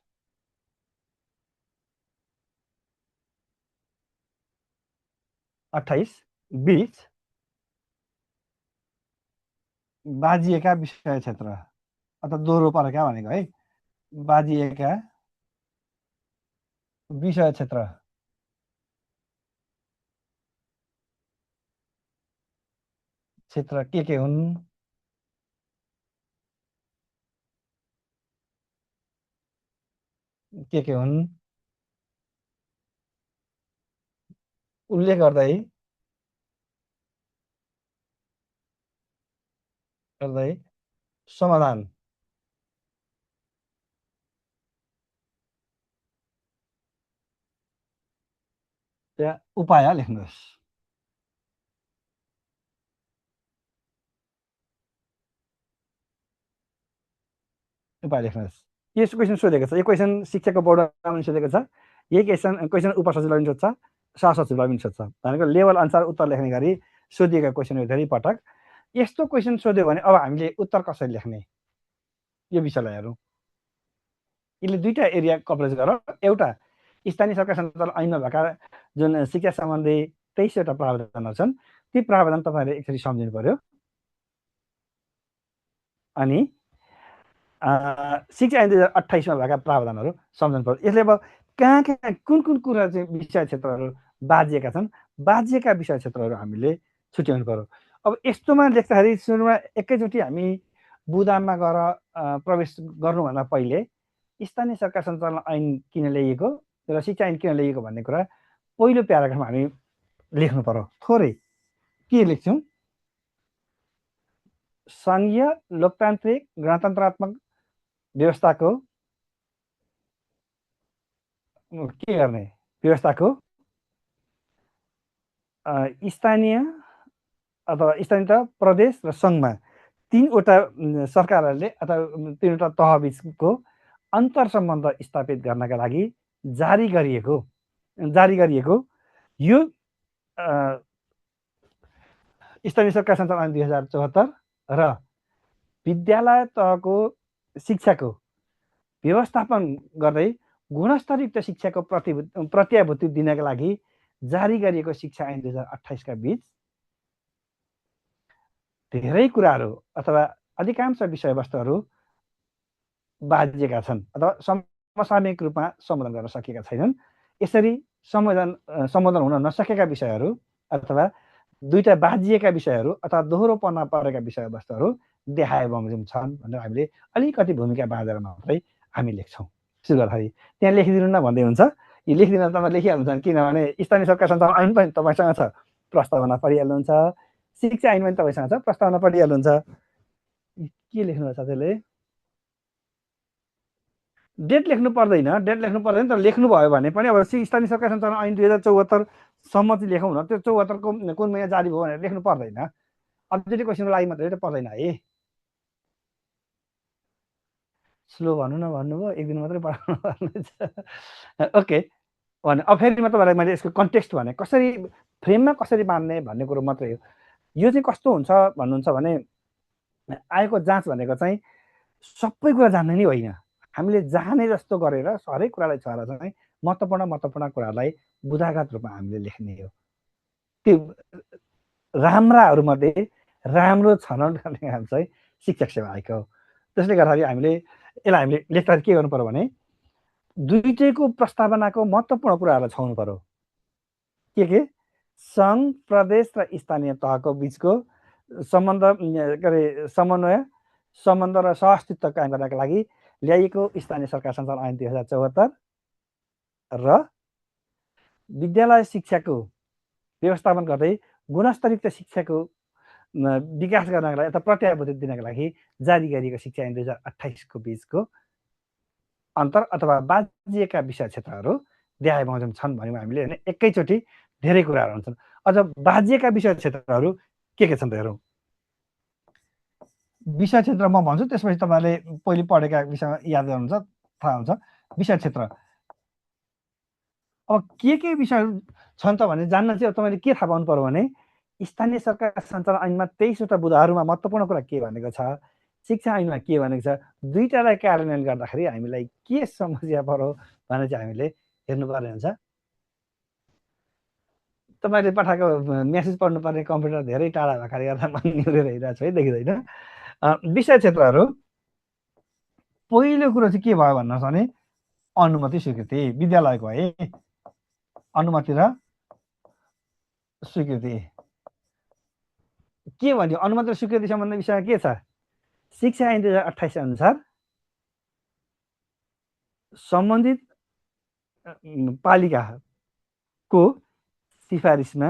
बिच बाजिएका विषय क्षेत्र अथवा दोहोरो परेका भनेको है, बाजिएका विषय क्षेत्र के हुन्? के हुन् उल्लेख गर्दै गर्दै समाधान त्यहाँ उपाय लेख्नुहोस्। उपाय लेख्नुहोस्। यो क्वेसन सोधेको छ, यो क्वेसन शिक्षाको बोर्डमा पनि सोधेको छ, यही क्वेसन उपसचिवलाई पनि सोध्छ, सहसचिवलाई पनि सोध्छ। भनेको लेभल अनुसार उत्तर लेख्ने गरी सोधिएका क्वेसन हो धेरै पटक। यस्तो क्वेसन सोध्यो भने अब हामीले उत्तर कसरी लेख्ने यो विषयलाई हेरौँ। यसले दुईटा एरिया कभरेज गर। एउटा स्थानीय सरकार सञ्चालन ऐनमा भएका जुन शिक्षा सम्बन्धी 23वटा प्रावधानहरू छन्, ती प्रावधान तपाईँहरूले एकचोटि सम्झिनु पर्यो। अनि शिक्षा ऐन 2028मा भएका प्रावधानहरू सम्झनु पर्यो। यसले अब कहाँ कहाँ कुन कुन कुरा चाहिँ विषय क्षेत्रहरू बाजिएका छन्, बाजिएका विषय क्षेत्रहरू हामीले छुट्याउनु पर्यो। अब यस्तोमा लेख्दाखेरि सुरुमा एकैचोटि हामी बुदाममा गएर प्रवेश गर्नुभन्दा पहिले स्थानीय सरकार सञ्चालन ऐन किन ल्याइएको र शिक्षा ऐन किन ल्याइएको भन्ने कुरा पहिलो प्याराग्राफमा हामी लेख्नु पर्यो। थोरै के लेख्छौँ? सङ्घीय लोकतान्त्रिक गणतन्त्रात्मक व्यवस्थाको के गर्ने व्यवस्थाको स्थानीय अथवा स्थानीय प्रदेश र सङ्घमा 3वटा सरकारहरूले अथवा 3वटा तहबिचको अन्तर सम्बन्ध स्थापित गर्नका लागि जारी गरिएको यो स्थानीय सरकार सञ्चालन ऐन 2074 र विद्यालय तहको शिक्षाको व्यवस्थापन गर्दै गुणस्तरयुक्त शिक्षाको प्रत्याभूति दिनका लागि जारी गरिएको शिक्षा ऐन 2028 का बीच धेरै कुराहरू अथवा अधिकांश विषयवस्तुहरू बाजिएका छन् अथवा समसामयिक रूपमा सम्बोधन गर्न सकिएका छैनन्। यसरी सम्बोधन हुन नसकेका विषयहरू अथवा दुईटा बाजिएका विषयहरू अथवा दोहोरोपना परेका विषयवस्तुहरू देखाए बमोजिम छन् भनेर हामीले अलिकति भूमिका बाँधेर मात्रै हामी लेख्छौँ। सुरु गर्दाखेरि त्यहाँ लेखिदिनु न भन्दै हुन्छ। यो लेखिदिन तपाईँ लेखिहाल्नुहुन्छ, किनभने स्थानीय सरकार सञ्चालन ऐन पनि तपाईँसँग छ, प्रस्तावना पढिहाल्नुहुन्छ। शिक्षा ऐन पनि तपाईँसँग छ, प्रस्तावना पढिहाल्नुहुन्छ। के लेख्नु छ त्यसले? डेट लेख्नु पर्दैन, तर लेख्नुभयो भने पनि अब स्थानीय सरकार सञ्चालन ऐन 2074 सम्म चाहिँ लेखौँ न। त्यो 74 को कुन महिना जारी भयो भनेर लेख्नु पर्दैन। अब्जेक्टिभ क्वेसनको लागि मात्रै पर्दैन है। स्लो भन्नु न भन्नुभयो, एक दिन मात्रै पढाउनु पर्नेछ। ओके भने अब फेरि म तपाईँलाई मैले यसको कन्टेक्स्ट भने कसरी फ्रेममा कसरी बाँध्ने भन्ने कुरो मात्रै हो। यो चाहिँ कस्तो हुन्छ भन्नुहुन्छ भने आएको जाँच भनेको चाहिँ सबै कुरा जान्ने नै होइन। हामीले जाने जस्तो गरेर हरेक कुरालाई छोएर चाहिँ महत्त्वपूर्ण कुरालाई बुदागत रूपमा हामीले लेख्ने हो। त्यो राम्राहरूमध्ये राम्रो छनौट गर्ने काम चाहिँ शिक्षक सेवा आएको हो। त्यसले गर्दाखेरि हामीले यसलाई हामीले लेख्दाखेरि के गर्नु पर्यो भने दुईटैको प्रस्तावनाको महत्त्वपूर्ण कुराहरूलाई छाउनु पर्यो। के सङ्घ प्रदेश र स्थानीय तहको बिचको समन्वय सम्बन्ध र सहअस्तित्व कायम गर्नका लागि ल्याइएको स्थानीय सरकार सञ्चालन ऐन 2074 र विद्यालय शिक्षाको व्यवस्थापन गर्दै गुणस्तरयुक्त शिक्षाको विकास गर्नका लागि अथवा प्रत्याभूति दिनका लागि जारी गरिएको शिक्षा ऐन 2028 को बिचको अन्तर अथवा बाजिएका विषय क्षेत्रहरू देखाए बमोजिम छन् भन्यौँ हामीले होइन। एकैचोटि धेरै कुराहरू हुन्छन्। अझ बाजिएका विषय क्षेत्रहरू के छन् त हेरौँ। विषय क्षेत्र म भन्छु, त्यसपछि तपाईँहरूले पहिले पढेका विषयमा याद गर्नुहुन्छ, थाहा हुन्छ। विषय क्षेत्र अब के विषयहरू छन् त भने जान्न चाहिँ तपाईँले के थाहा पाउनु पर्यो भने स्थानीय सरकार सञ्चालन ऐनमा 23वटा बुदाहरूमा महत्त्वपूर्ण कुरा के भनेको छ, शिक्षा ऐनमा के भनेको छ, दुईटालाई कार्यान्वयन गर्दाखेरि हामीलाई के समस्या पर्यो भनेर चाहिँ हामीले हेर्नुपर्ने हुन्छ। तपाईँले पठाएको मेसेज पढ्नुपर्ने कम्प्युटर धेरै टाढा भएकाले गर्दा म निहुरेर हिँडिरहेको छु है, देखिँदैन। विषय क्षेत्रहरू पहिलो कुरो चाहिँ के भयो भन्नुहोस् भने अनुमति स्वीकृति विद्यालयको है, अनुमति र स्वीकृति के भन्यो? अनुमति र स्वीकृति सम्बन्धी विषयमा के छ? शिक्षा ऐन 2028 अनुसार सम्बन्धित पालिकाको सिफारिसमा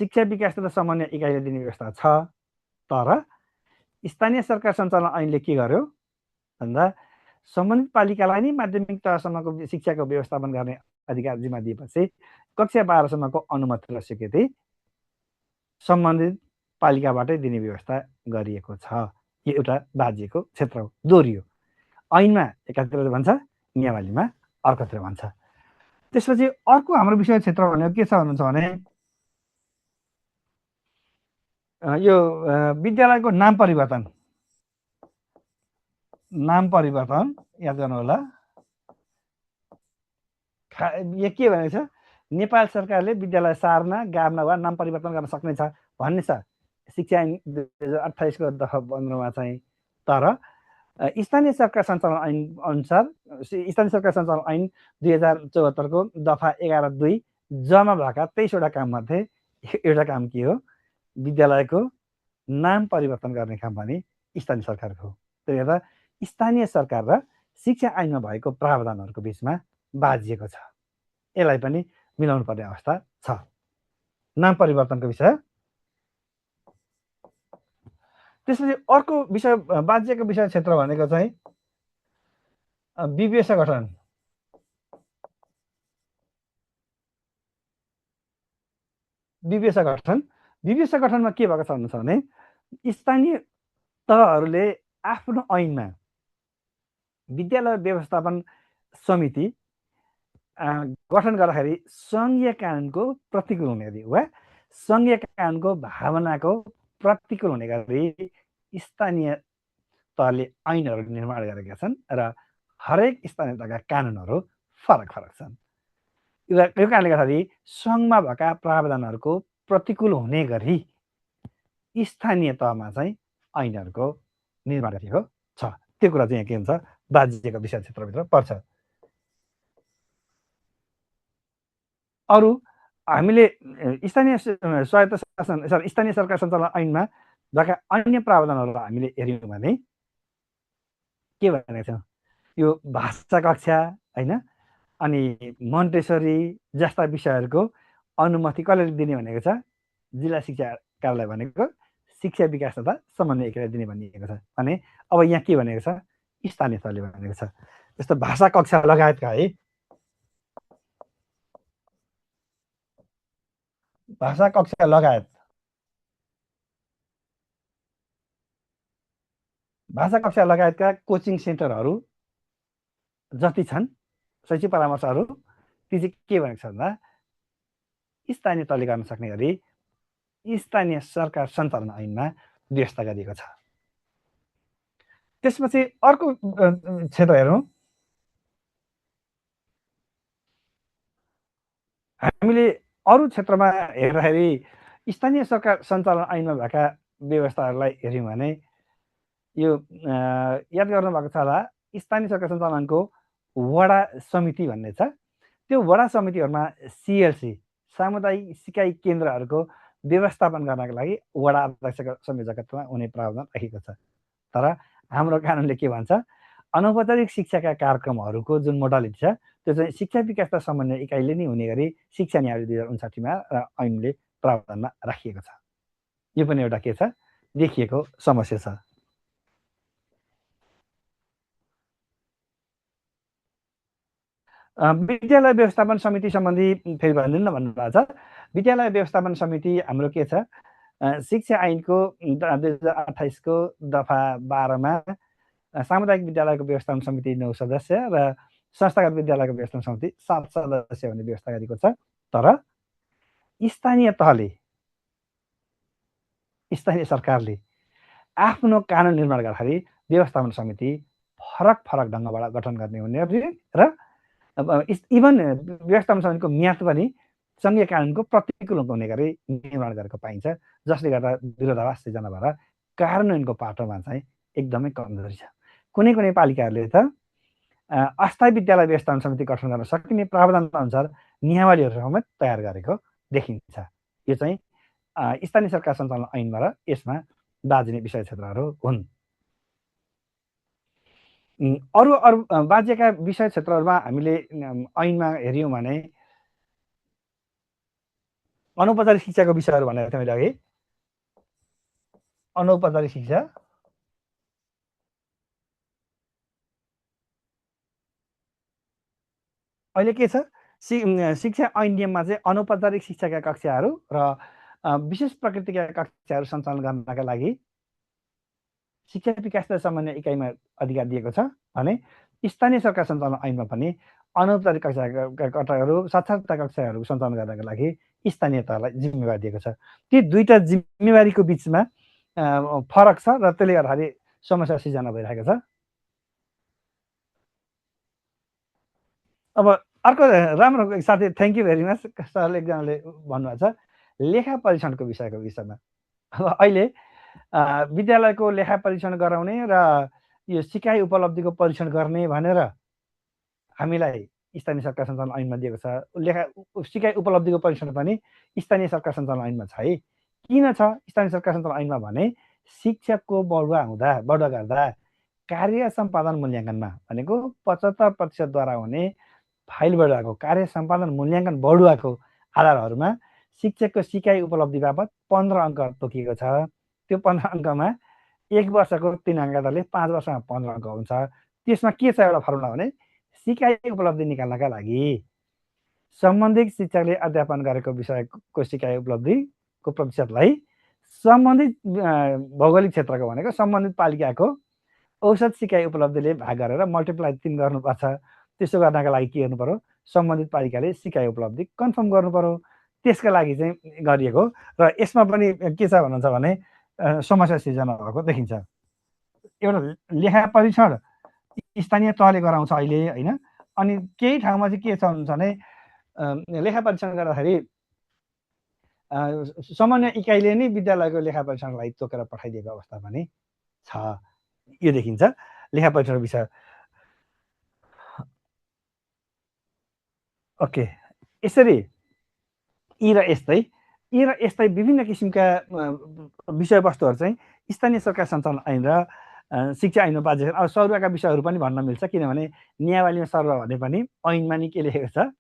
शिक्षा विकास तथा समन्वय इकाइले दिने व्यवस्था छ, तर स्थानीय सरकार सञ्चालन ऐनले के गर्यो भन्दा सम्बन्धित पालिकालाई नै माध्यमिक तहसम्मको शिक्षाको व्यवस्थापन गर्ने अधिकार जिम्मा दिएपछि कक्षा 12 सम्मको अनुमति र स्वीकृति सम्बन्धित पालिकाबाटै दिने व्यवस्था गरिएको छ। यो एउटा बाजिएको क्षेत्र हो, दोहोरियो। ऐनमा एकातिर भन्छ, नियमावलीमा अर्कोतिर भन्छ। त्यसपछि अर्को हाम्रो विषय क्षेत्र भनेको के छ भन्नुहुन्छ भने यो विद्यालयको नाम परिवर्तन याद गर्नु होला। यो के भनेको छ, नेपाल सरकारले विद्यालय सार्न, गाड्न वा नाम परिवर्तन गर्न सक्नेछ भन्ने छ शिक्षा ऐन 2028 को दफा 15 मा चाहिँ। तर स्थानीय सरकार सञ्चालन ऐन अनुसार स्थानीय सरकार सञ्चालन ऐन 2074 को दफा 11(2) जम्मा भएका 23 वटा काम मध्ये एउटा काम के हो, विद्यालयको नाम परिवर्तन गर्ने काम पनि स्थानीय सरकारको हो। त्यसले गर्दा स्थानीय सरकार र शिक्षा ऐनमा भएको प्रावधानहरूको बीचमा बाजिएको छ। यसलाई पनि मिलाउनु पर्ने अवस्था छ। नाम परिवर्तनको विषय। त्यसपछि अर्को विषय बाजिएको विषय क्षेत्र भनेको चाहिँ विवेश गठन। विवेश गठनमा के भएको छ भन्नुहुन्छ भने स्थानीय तहहरूले आफ्नो ऐनमा विद्यालय व्यवस्थापन समिति गठन गर्दाखेरि सङ्घीय कानुनको प्रतिकूल हुने गरी वा सङ्घीय कानुनको भावनाको प्रतिकूल हुने गरी स्थानीय तहले ऐनहरू निर्माण गरेका छन् र हरेक स्थानीय तहका कानुनहरू फरक छन्। यो कारणले गर्दाखेरि सङ्घमा भएका प्रावधानहरूको प्रतिकूल हुने गरी स्थानीय तहमा चाहिँ ऐनहरूको निर्माण गरिएको छ। त्यो कुरा चाहिँ के हुन्छ, बाजिएको विषय क्षेत्रभित्र पर्छ। अरू हामीले स्थानीय स्वायत्त शासन स्थानीय सरकार सञ्चालन ऐनमा भएका अन्य प्रावधानहरू हामीले हेर्यौँ भने के भनेको छ, यो भाषा कक्षा हैन, अनि मोन्टेसरी जस्ता विषयहरूको अनुमति कसले दिने भनेको छ, जिल्ला शिक्षा कार्यालय भनेको शिक्षा विकास तथा समन्वय इकाइले दिने भनिएको छ। भने अब यहाँ के भनेको छ, स्थानीय तहले भनेको छ। जस्तो भाषा कक्षा लगायतका है, भाषा कक्षा लगायत भाषा कक्षा लगायतका कोचिङ सेन्टरहरू जति छन्, शैक्षिक परामर्शहरू, ती चाहिँ के भनेको छ भन्दा स्थानीय तहले गर्न सक्ने गरी स्थानीय सरकार सञ्चालन ऐनमा व्यवस्था गरिएको छ। त्यसपछि अर्को क्षेत्र हेरौँ, हामीले अरू क्षेत्रमा हेर्दाखेरि स्थानीय सरकार सञ्चालन ऐनमा भएका व्यवस्थाहरूलाई हेऱ्यौँ भने यो याद गर्नुभएको छ होला, स्थानीय सरकार सञ्चालनको वडा समिति भन्ने छ। त्यो वडा समितिहरूमा सिएलसी सामुदायिक सिकाइ केन्द्रहरूको व्यवस्थापन गर्नका लागि वडा अध्यक्षको संयोजकत्वमा हुने प्रावधान राखिएको छ। तर हाम्रो कानुनले के भन्छ, अनौपचारिक शिक्षाका कार्यक्रमहरूको जुन मोडालिटी छ त्यो चाहिँ शिक्षा विकास तथा समन्वय इकाइले नै हुने गरी शिक्षा न्याय 2059 मा र ऐनले प्रावधानमा राखिएको छ। यो पनि एउटा के छ, देखिएको समस्या छ। विद्यालय व्यवस्थापन समिति सम्बन्धी फेरि भनिदिनु न भन्नुभएको छ। विद्यालय व्यवस्थापन समिति हाम्रो के छ, शिक्षा ऐनको 2028 को दफा 12 मा सामुदायिक विद्यालयको व्यवस्थापन समिति 9 सदस्य र संस्थागत विद्यालयको व्यवस्थापन समिति 7 सदस्य हुने व्यवस्था गरेको छ। तर स्थानीय तहले, स्थानीय सरकारले आफ्नो कानुन निर्माण गर्दाखेरि व्यवस्थापन समिति फरक ढङ्गबाट गठन गर्ने हुने र इभन व्यवस्थापन समितिको म्याद पनि सङ्घीय कानुनको प्रतिकूल हुने गरी निर्माण गरेको पाइन्छ, जसले गर्दा विरोधाभास सिर्जना भएर कार्यान्वयनको पाटोमा चाहिँ एकदमै कमजोरी छ। कुनै पालिकाहरूले त अस्थायी विद्यालय व्यवस्थापन समिति गठन गर्न सकिने प्रावधान अनुसार नियमावलीहरू समेत तयार गरेको देखिन्छ। यो चाहिँ स्थानीय सरकार सञ्चालन ऐनमा र यसमा बाजिने विषय क्षेत्रहरू हुन्। अरू बाजिएका विषय क्षेत्रहरूमा हामीले ऐनमा हेऱ्यौँ भने अनौपचारिक शिक्षाको विषयहरू भनेको थियौँ मैले अघि। अनौपचारिक शिक्षा अहिले के छ शिक्षा ऐन नियममा चाहिँ अनौपचारिक शिक्षाका कक्षाहरू र विशेष प्रकृतिका कक्षाहरू सञ्चालन गर्नका लागि शिक्षा विकास र समन्वय इकाइमा अधिकार दिएको छ भने स्थानीय सरकार सञ्चालन ऐनमा पनि अनौपचारिक कक्षाहरू साक्षरता कक्षाहरू सञ्चालन गर्नका लागि स्थानीय तहलाई जिम्मेवारी दिएको छ। ती दुईटा जिम्मेवारीको बिचमा फरक छ र त्यसले गर्दाखेरि समस्या सिर्जना भइरहेको छ। अब अर्को राम्रो साथी थ्याङ्क यू भेरी मच सरले एकजनाले भन्नुभएको छ लेखा परीक्षणको विषयमा। अब अहिले विद्यालयको लेखा परीक्षण गराउने र यो सिकाइ उपलब्धिको परीक्षण गर्ने भनेर हामीलाई स्थानीय सरकार सञ्चालन ऐनमा दिएको छ। सिकाइ उपलब्धिको परीक्षण पनि स्थानीय सरकार सञ्चालन ऐनमा छ है। किन छ स्थानीय सरकार सञ्चालन ऐनमा भने शिक्षकको बढुवा गर्दा कार्य सम्पादन मूल्याङ्कनमा भनेको 75%द्वारा हुने फाइल बढुवाको कार्य सम्पादन मूल्याङ्कन बढुवाको आधारहरूमा शिक्षकको सिकाइ उपलब्धि बापत 15 अङ्क तोकिएको छ। त्यो 15 अङ्कमा 1 वर्षको 3 अङ्कले 5 वर्षमा 15 अङ्क हुन्छ। त्यसमा के छ एउटा फर्मुला भने सिकाइ उपलब्धि निकाल्नका लागि सम्बन्धित शिक्षकले अध्यापन गरेको विषयको सिकाइ उपलब्धिको प्रतिशतलाई सम्बन्धित भौगोलिक क्षेत्रको भनेको सम्बन्धित पालिकाको औसत सिकाइ उपलब्धिले भाग गरेर मल्टिप्लाई 3 गर्नुपर्छ। त्यसो गर्नका लागि के गर्नु पर्यो सम्बन्धित पालिकाले सिकाइ उपलब्धि कन्फर्म गर्नु पर्यो। त्यसका लागि चाहिँ गरिएको र यसमा पनि के छ भन्नुहुन्छ भने समस्या सिर्जना भएको देखिन्छ। एउटा लेखा परीक्षण स्थानीय तहले गराउँछ अहिले होइन। अनि केही ठाउँमा चाहिँ के छ भन्छ भने लेखा परीक्षण गर्दाखेरि समन्वय इकाइले नै विद्यालयको लेखा परीक्षणलाई तोकेर पठाइदिएको अवस्था पनि छ। यो देखिन्छ लेखा परीक्षण विषय। ओके यसरी यी र यस्तै विभिन्न किसिमका विषयवस्तुहरू चाहिँ स्थानीय सरकार सञ्चालन ऐन र शिक्षा ऐनमा बाध्यता। अब सरुवाका विषयहरू पनि भन्न मिल्छ किनभने नियावलीमा सरुवा भने पनि ऐनमा नि के लेखेको छ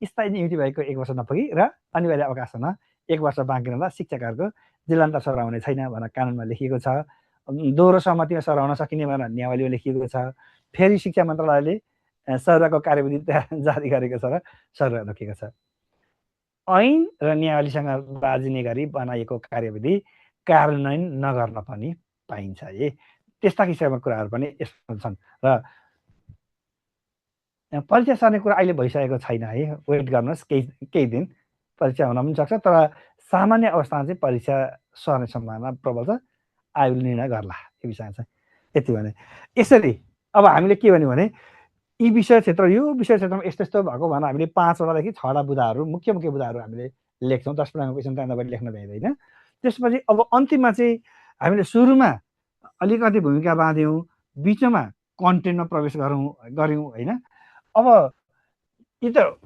स्थायी नियुक्ति भएको 1 वर्ष नपुगी र अनिवार्य अवकाशमा 1 वर्ष बाँकी रहँदा शिक्षकहरूको जिल्लान्तर सरुवा हुने छैन भनेर कानुनमा लेखिएको छ। दोहोरो सहमतिमा सरुवा हुन सकिने भनेर नियावलीमा लेखिएको छ। फेरि शिक्षा मन्त्रालयले सरुवाको कार्यविधि जारी गरेको छ र सरुवा रोकेको छ। ऐन र नियावलीसँग बाजिने गरी बनाइएको कार्यविधि कार्यान्वयन नगर्न पनि पाइन्छ। त्यस्ता किसिमका कुराहरू पनि यसमा छन् र परीक्षा सर्ने कुरा अहिले भइसकेको छैन है। वेट गर्नुहोस् केही दिन परीक्षा हुन पनि सक्छ तर सामान्य अवस्थामा चाहिँ परीक्षा सर्ने सम्भावना प्रबल छ। आयोगले निर्णय गर्ला यो विषयमा चाहिँ यति भने। यसरी अब हामीले के भन्यो भने यी विषय क्षेत्र यो विषय क्षेत्रमा यस्तो भएको भनेर हामीले 5 वटादेखि 6 वटा बुदाहरू मुख्य बुदाहरू हामीले लेख्छौँ। 10 प्रकारको क्वेसन त्यहाँ नगरी लेख्न भ्याइँदैन। त्यसपछि अब अन्तिममा चाहिँ हामीले सुरुमा अलिकति भूमिका बाँध्यौँ बिचमा कन्टेन्टमा प्रवेश गऱ्यौँ होइन। अब यी त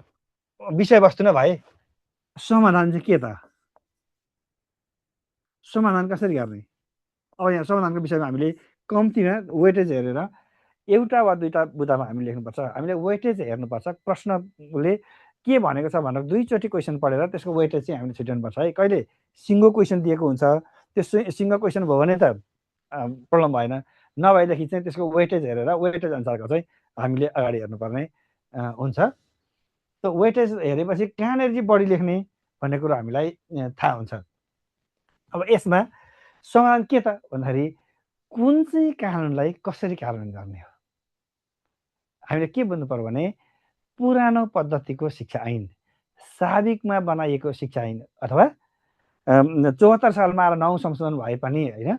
विषयवस्तु नै भए समाधान चाहिँ के त समाधान कसरी गर्ने। अब यहाँ समाधानको विषयमा हामीले कम्तीमा वेटेज हेरेर एउटा वा दुईटा बुदामा हामीले लेख्नुपर्छ। हामीले वेटेज हेर्नुपर्छ प्रश्नले के भनेको छ भनेर 2 चोटि क्वेसन पढेर त्यसको वेटेज चाहिँ हामीले छुट्याउनुपर्छ है। कहिले सिङ्गो क्वेसन दिएको हुन्छ त्यो सिङ्गो क्वेसन भयो भने त प्रब्लम भएन। नभएदेखि चाहिँ त्यसको वेटेज हेरेर वेटेज अनुसारको चाहिँ हामीले अगाडि हेर्नुपर्ने हुन्छ। त्यो वेटेज हेरेपछि कहाँनिर चाहिँ बढी लेख्ने भन्ने कुरो हामीलाई थाहा हुन्छ। अब यसमा समाधान के त भन्दाखेरि कुन चाहिँ कानुनलाई कसरी कार्यान्वयन गर्ने हो। हामीले के बुझ्नु पर्यो भने पुरानो पद्धतिको शिक्षा ऐन साबिकमा बनाइएको शिक्षा ऐन अथवा 74 सालमा आएर 9 संशोधन भए पनि होइन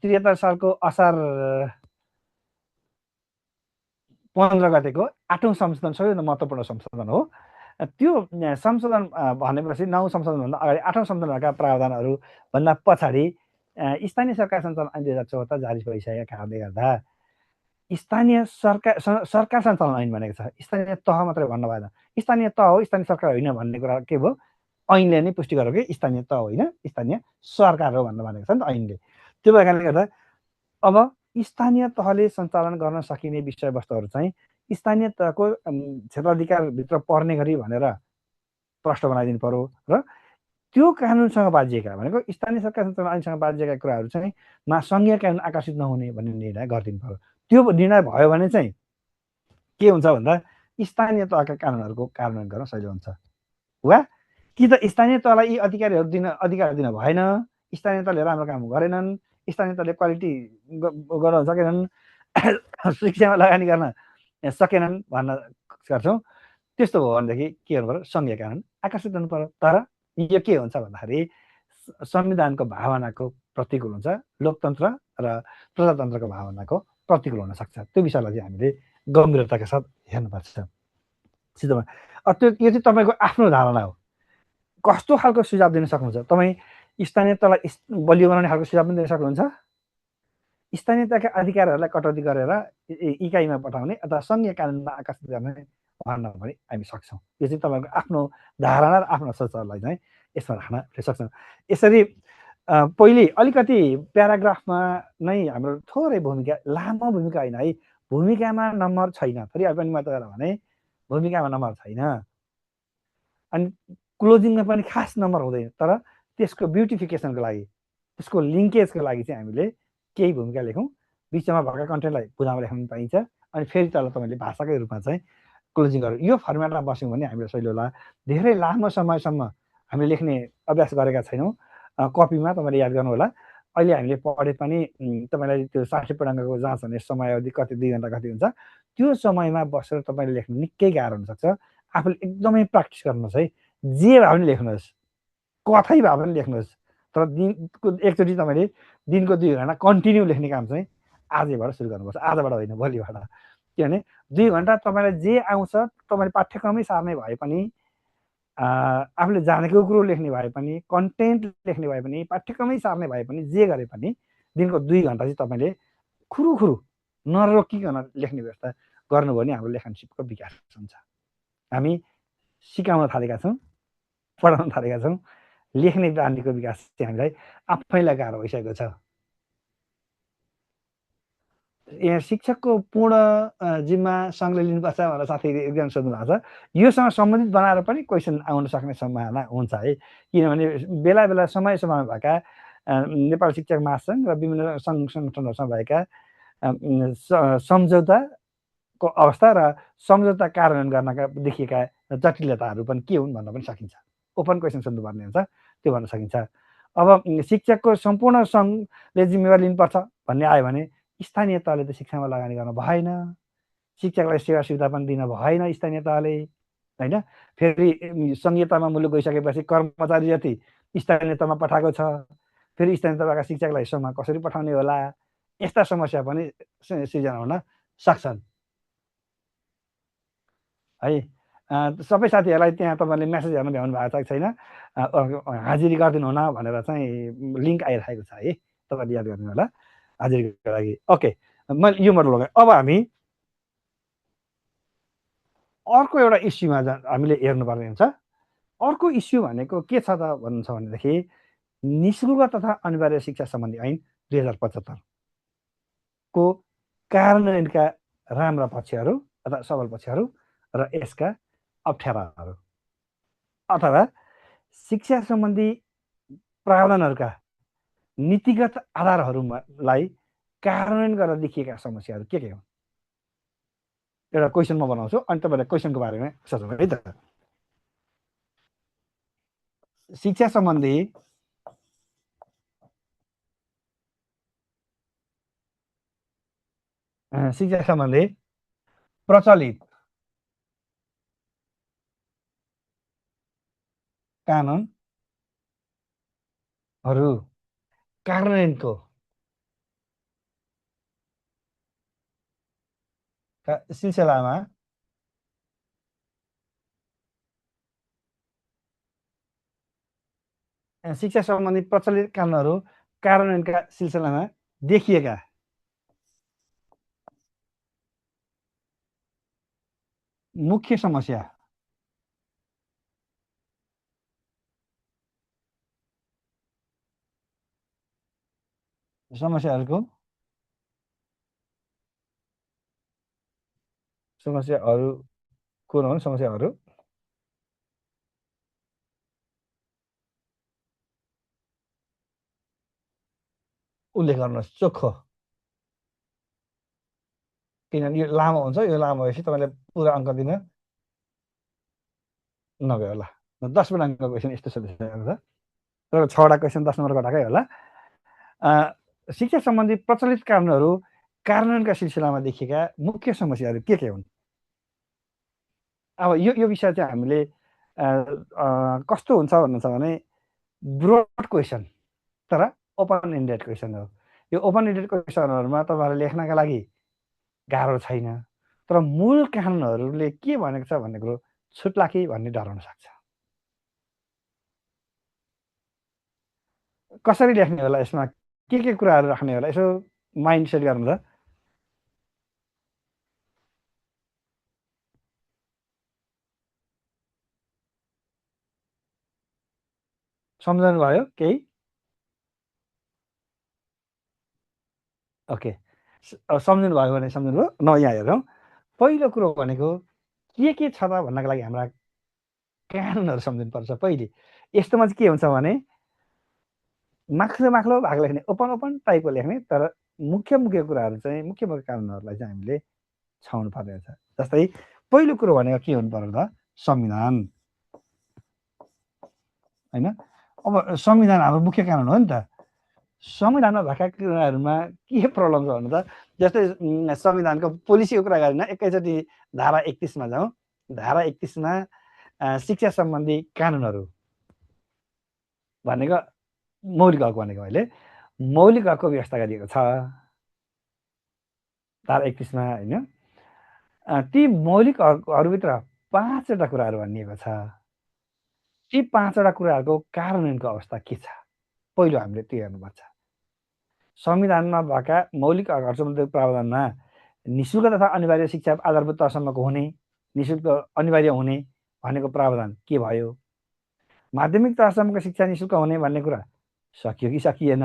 73 सालको असार 15 गतेको 8औं संशोधन सबैभन्दा महत्त्वपूर्ण संशोधन हो। त्यो संशोधन भनेपछि 9 संशोधनभन्दा अगाडि 8औं संशोधनका प्रावधानहरू भन्दा पछाडि स्थानीय सरकार सञ्चालन ऐन 2074 जारी भइसकेका कारणले गर्दा स्थानीय सरकार सञ्चालन ऐन भनेको छ। स्थानीय तह मात्रै भन्नु भएन। स्थानीय तह हो स्थानीय सरकार होइन भन्ने कुरा के भयो ऐनले नै पुष्टि गर्यो कि स्थानीय तह होइन स्थानीय सरकार हो भन्नु भनेको छ नि त ऐनले। त्यो भएकाले गर्दा अब स्थानीय तहले सञ्चालन गर्न सकिने विषयवस्तुहरू चाहिँ स्थानीय तहको क्षेत्राधिकारभित्र पर्ने गरी भनेर प्रश्न बनाइदिनु पर्यो र त्यो कानुनसँग बाजिएका भनेको स्थानीय सरकार सञ्चालन ऐनसँग बाजिएका कुराहरू चाहिँ संघीय कानुन आकर्षित नहुने भन्ने निर्णय गरिदिनु पर्यो। त्यो निर्णय भयो भने चाहिँ के हुन्छ भन्दा स्थानीय तहका कानुनहरूको कार्यान्वयन गर्न सजिलो हुन्छ वा कि त स्थानीय तहलाई यी अधिकार दिन भएन, स्थानीय तहले राम्रो काम गरेनन्, स्थानीय तहले क्वालिटी गर्न सकेनन्, शिक्षामा लगानी गर्न सकेनन् भन्न गर्छौँ। त्यस्तो हो भनेदेखि के गर्नु पर्यो, सङ्घीय कानुन आकर्षित गर्नु पर्यो। तर यो के हुन्छ भन्दाखेरि संविधानको भावनाको प्रतिकूल हुन्छ, लोकतन्त्र र प्रजातन्त्रको भावनाको प्रतिकूल हुन सक्छ। त्यो विषयलाई चाहिँ हामीले गम्भीरताका साथ हेर्नुपर्छ। सिधोमा त्यो यो चाहिँ तपाईँको आफ्नो धारणा हो। कस्तो खालको सुझाव दिन सक्नुहुन्छ तपाईँ? स्थानीय तहलाई बलियो बनाउने खालको सुझाव पनि दिन सक्नुहुन्छ, स्थानीय तहका अधिकारहरूलाई कटौती गरेर इकाइमा पठाउने अथवा सङ्घीय कानुनमा आकर्षित गर्ने भन्न पनि हामी सक्छौँ। यो चाहिँ तपाईँको आफ्नो धारणा र आफ्नो सोचहरूलाई चाहिँ यसमा राख्न सक्छौँ। यसरी पहिले अलिकति प्याराग्राफमा नै हाम्रो थोरै भूमिका, लामो भूमिका होइन है, भूमिकामा नम्बर छैन। फेरि पनि म तपाईँलाई भने भूमिकामा नम्बर छैन, अनि क्लोजिङमा पनि खास नम्बर हुँदैन। तर त्यसको ब्युटिफिकेसनको लागि, त्यसको लिङ्केजको लागि चाहिँ हामीले केही भूमिका लेखौँ, बिचमा भएका कन्टेन्टलाई बुझाउन लेख्न पाइन्छ, अनि फेरि तल तपाईँले भाषाकै रूपमा चाहिँ क्लोजिङ गर्नु। यो फर्मेटमा बस्यौँ भने हामीले सजिलो होला। धेरै लामो समयसम्म हामीले लेख्ने अभ्यास गरेका छैनौँ। कपीमा तपाईँले याद गर्नु होला, अहिले हामीले पढे पनि तपाईँलाई त्यो 60 पूर्णाङ्कको जाँच हुने समय अवधि कति, 2 घन्टा कति हुन्छ, त्यो समयमा बसेर तपाईँले लेख्नु निकै गाह्रो हुनसक्छ। आफूले एकदमै प्र्याक्टिस गर्नुहोस् है, जे भए पनि लेख्नुहोस्, कथै भए पनि लेख्नुहोस्। तर दिनको एकचोटि तपाईँले दिनको 2 घन्टा कन्टिन्यू लेख्ने काम चाहिँ आजैबाट सुरु गर्नुपर्छ, आजबाट होइन, भोलिबाट। किनभने 2 घन्टा तपाईँलाई जे आउँछ, तपाईँले पाठ्यक्रमै सार्ने भए पनि, आफूले जानेको कुरो लेख्ने भए पनि, कन्टेन्ट लेख्ने भए पनि, पाठ्यक्रमै सार्ने भए पनि, जे गरे पनि दिनको 2 घन्टा चाहिँ तपाईँले खुरुखुरु नरोकिकन लेख्ने व्यवस्था गर्नुभयो भने हाम्रो लेखनसिपको विकास हुन्छ। हामी सिकाउन थालेका छौँ, पढाउन थालेका छौँ, लेख्ने बानीको विकास चाहिँ हामीलाई आफैलाई गाह्रो भइसकेको छ। यहाँ शिक्षकको पूर्ण जिम्मा सङ्घले लिनुपर्छ भनेर साथीले एकदम सोध्नु भएको छ। योसँग सम्बन्धित बनाएर पनि क्वेसन आउन सक्ने सम्भावना हुन्छ है, किनभने बेला बेला समय समयमा भएका नेपाल शिक्षक महासङ्घ र विभिन्न सङ्घ सङ्गठनहरूसँग भएका सम्झौताको अवस्था र सम्झौता कार्यान्वयन गर्नका देखिएका जटिलताहरू पनि के हुन् भन्न पनि सकिन्छ। ओपन क्वेसन सोध्नुपर्ने हुन्छ, त्यो भन्न सकिन्छ। अब शिक्षकको सम्पूर्ण सङ्घले जिम्मेवारी लिनुपर्छ भन्ने आयो भने स्थानीय तहले त शिक्षामा लगानी गर्न भएन, शिक्षकलाई सेवा सुविधा पनि दिन भएन स्थानीय तहले, होइन। फेरि सङ्घीय तहमा मुलुक गइसकेपछि कर्मचारी जति स्थानीय तहमा पठाएको छ, फेरि स्थानीय तहका शिक्षकलाई सङ्घमा कसरी पठाउने होला, यस्ता समस्या पनि सृजना हुन सक्छन् है। सबै साथीहरूलाई त्यहाँ तपाईँले मेसेज हेर्नु भ्याउनु भएको छ कि छैन, हाजिरी गरिदिनु हुन भनेर चाहिँ लिङ्क आइरहेको छ है, तपाईँले याद गरिदिनु होला हाजिरीको लागि। ओके, मैले यो मोडल लगाएँ। अब हामी अर्को एउटा इस्युमा हामीले हेर्नुपर्ने हुन्छ। अर्को इस्यु भनेको के छ त भन्नुहुन्छ भनेदेखि निःशुल्क तथा अनिवार्य शिक्षा सम्बन्धी ऐन 2075 को कार्यान्वयनका राम्रा पक्षहरू अथवा सबल पक्षहरू र यसका अप्ठ्याराहरू, अथवा शिक्षा सम्बन्धी प्रावधानहरूका नीतिगत आधारहरूलाई कार्यान्वयन गरेर देखिएका समस्याहरू के हुन्। एउटा क्वेसन म बनाउँछु, अनि तपाईँलाई क्वेसनको बारेमा सोचौँ है त। शिक्षा सम्बन्धी प्रचलित कानुनहरू कार्यान्वयनको सिलसिलामा शिक्षा सम्बन्धी प्रचलित कानुनहरू कार्यान्वयनका सिलसिलामा देखिएका मुख्य समस्याहरूको समस्याहरू उल्लेख गर्नुहोस्। चोखो किनभने यो लामो हुन्छ, यो लामो भएपछि तपाईँले पुरा अङ्क दिन नभए होला। 10 अङ्कको क्वेसन यस्तो सोधिसकेको छ, तर 6वटा क्वेसन 10 नम्बरको घटाएकै होला। शिक्षा सम्बन्धी प्रचलित कानुनहरू कार्यान्वयनका सिलसिलामा देखिएका मुख्य समस्याहरू के हुन्? अब यो विषय चाहिँ हामीले कस्तो हुन्छ भन्नु छ भने ब्रोड क्वेसन तर ओपन इन्डेड क्वेसन हो। यो ओपन इन्डेड क्वेसनहरूमा तपाईँहरूले लेख्नका लागि गाह्रो छैन, तर मूल कानुनहरूले के भनेको छ भन्ने कुरो छुट्ला कि भन्ने डर हुन सक्छ। कसरी लेख्ने होला, यसमा के कुराहरू राख्ने होला, यसो माइन्ड सेट गर्नु त। सम्झनु भयो केही? ओके, सम्झनु भयो भने सम्झनु भयो न। यहाँ हेरौँ, पहिलो कुरो भनेको के छ त भन्नको लागि हाम्रा कानुनहरू सम्झिनुपर्छ। पहिले यस्तोमा चाहिँ के हुन्छ भने माक्लो भाग लेख्ने, ओपन टाइपको लेख्ने, तर मुख्य कुराहरू चाहिँ मुख्य कानुनहरूलाई चाहिँ हामीले छाउनु पर्ने हुन्छ। जस्तै पहिलो कुरो भनेको के हुनु पर्यो त? संविधान, होइन? अब संविधान हाम्रो मुख्य कानुन हो नि त। संविधानमा भएका कुराहरूमा के प्रब्लम छ भन्नु त, जस्तै संविधानको पोलिसीको कुरा गरेन, एकैचोटि धारा 31मा जाउँ। धारा 31मा शिक्षा सम्बन्धी कानुनहरू भनेको मौलिक हक भनेको अहिले मौलिक हकको व्यवस्था गरिएको छ धारा 31मा, होइन? ती मौलिक हकहरूभित्र 5वटा कुराहरू भनिएको छ। ती 5वटा कुराहरूको कार्यान्वयनको अवस्था के छ, पहिलो हामीले त्यो हेर्नुपर्छ। संविधानमा भएका मौलिक हकहरू सम्बन्धी प्रावधानमा निःशुल्क तथा अनिवार्य शिक्षा आधारभूत तहसम्मको हुने, निःशुल्क अनिवार्य हुने भनेको प्रावधान के भयो? माध्यमिक तहसम्मको शिक्षा निःशुल्क हुने भन्ने कुरा सकियो कि सकिएन?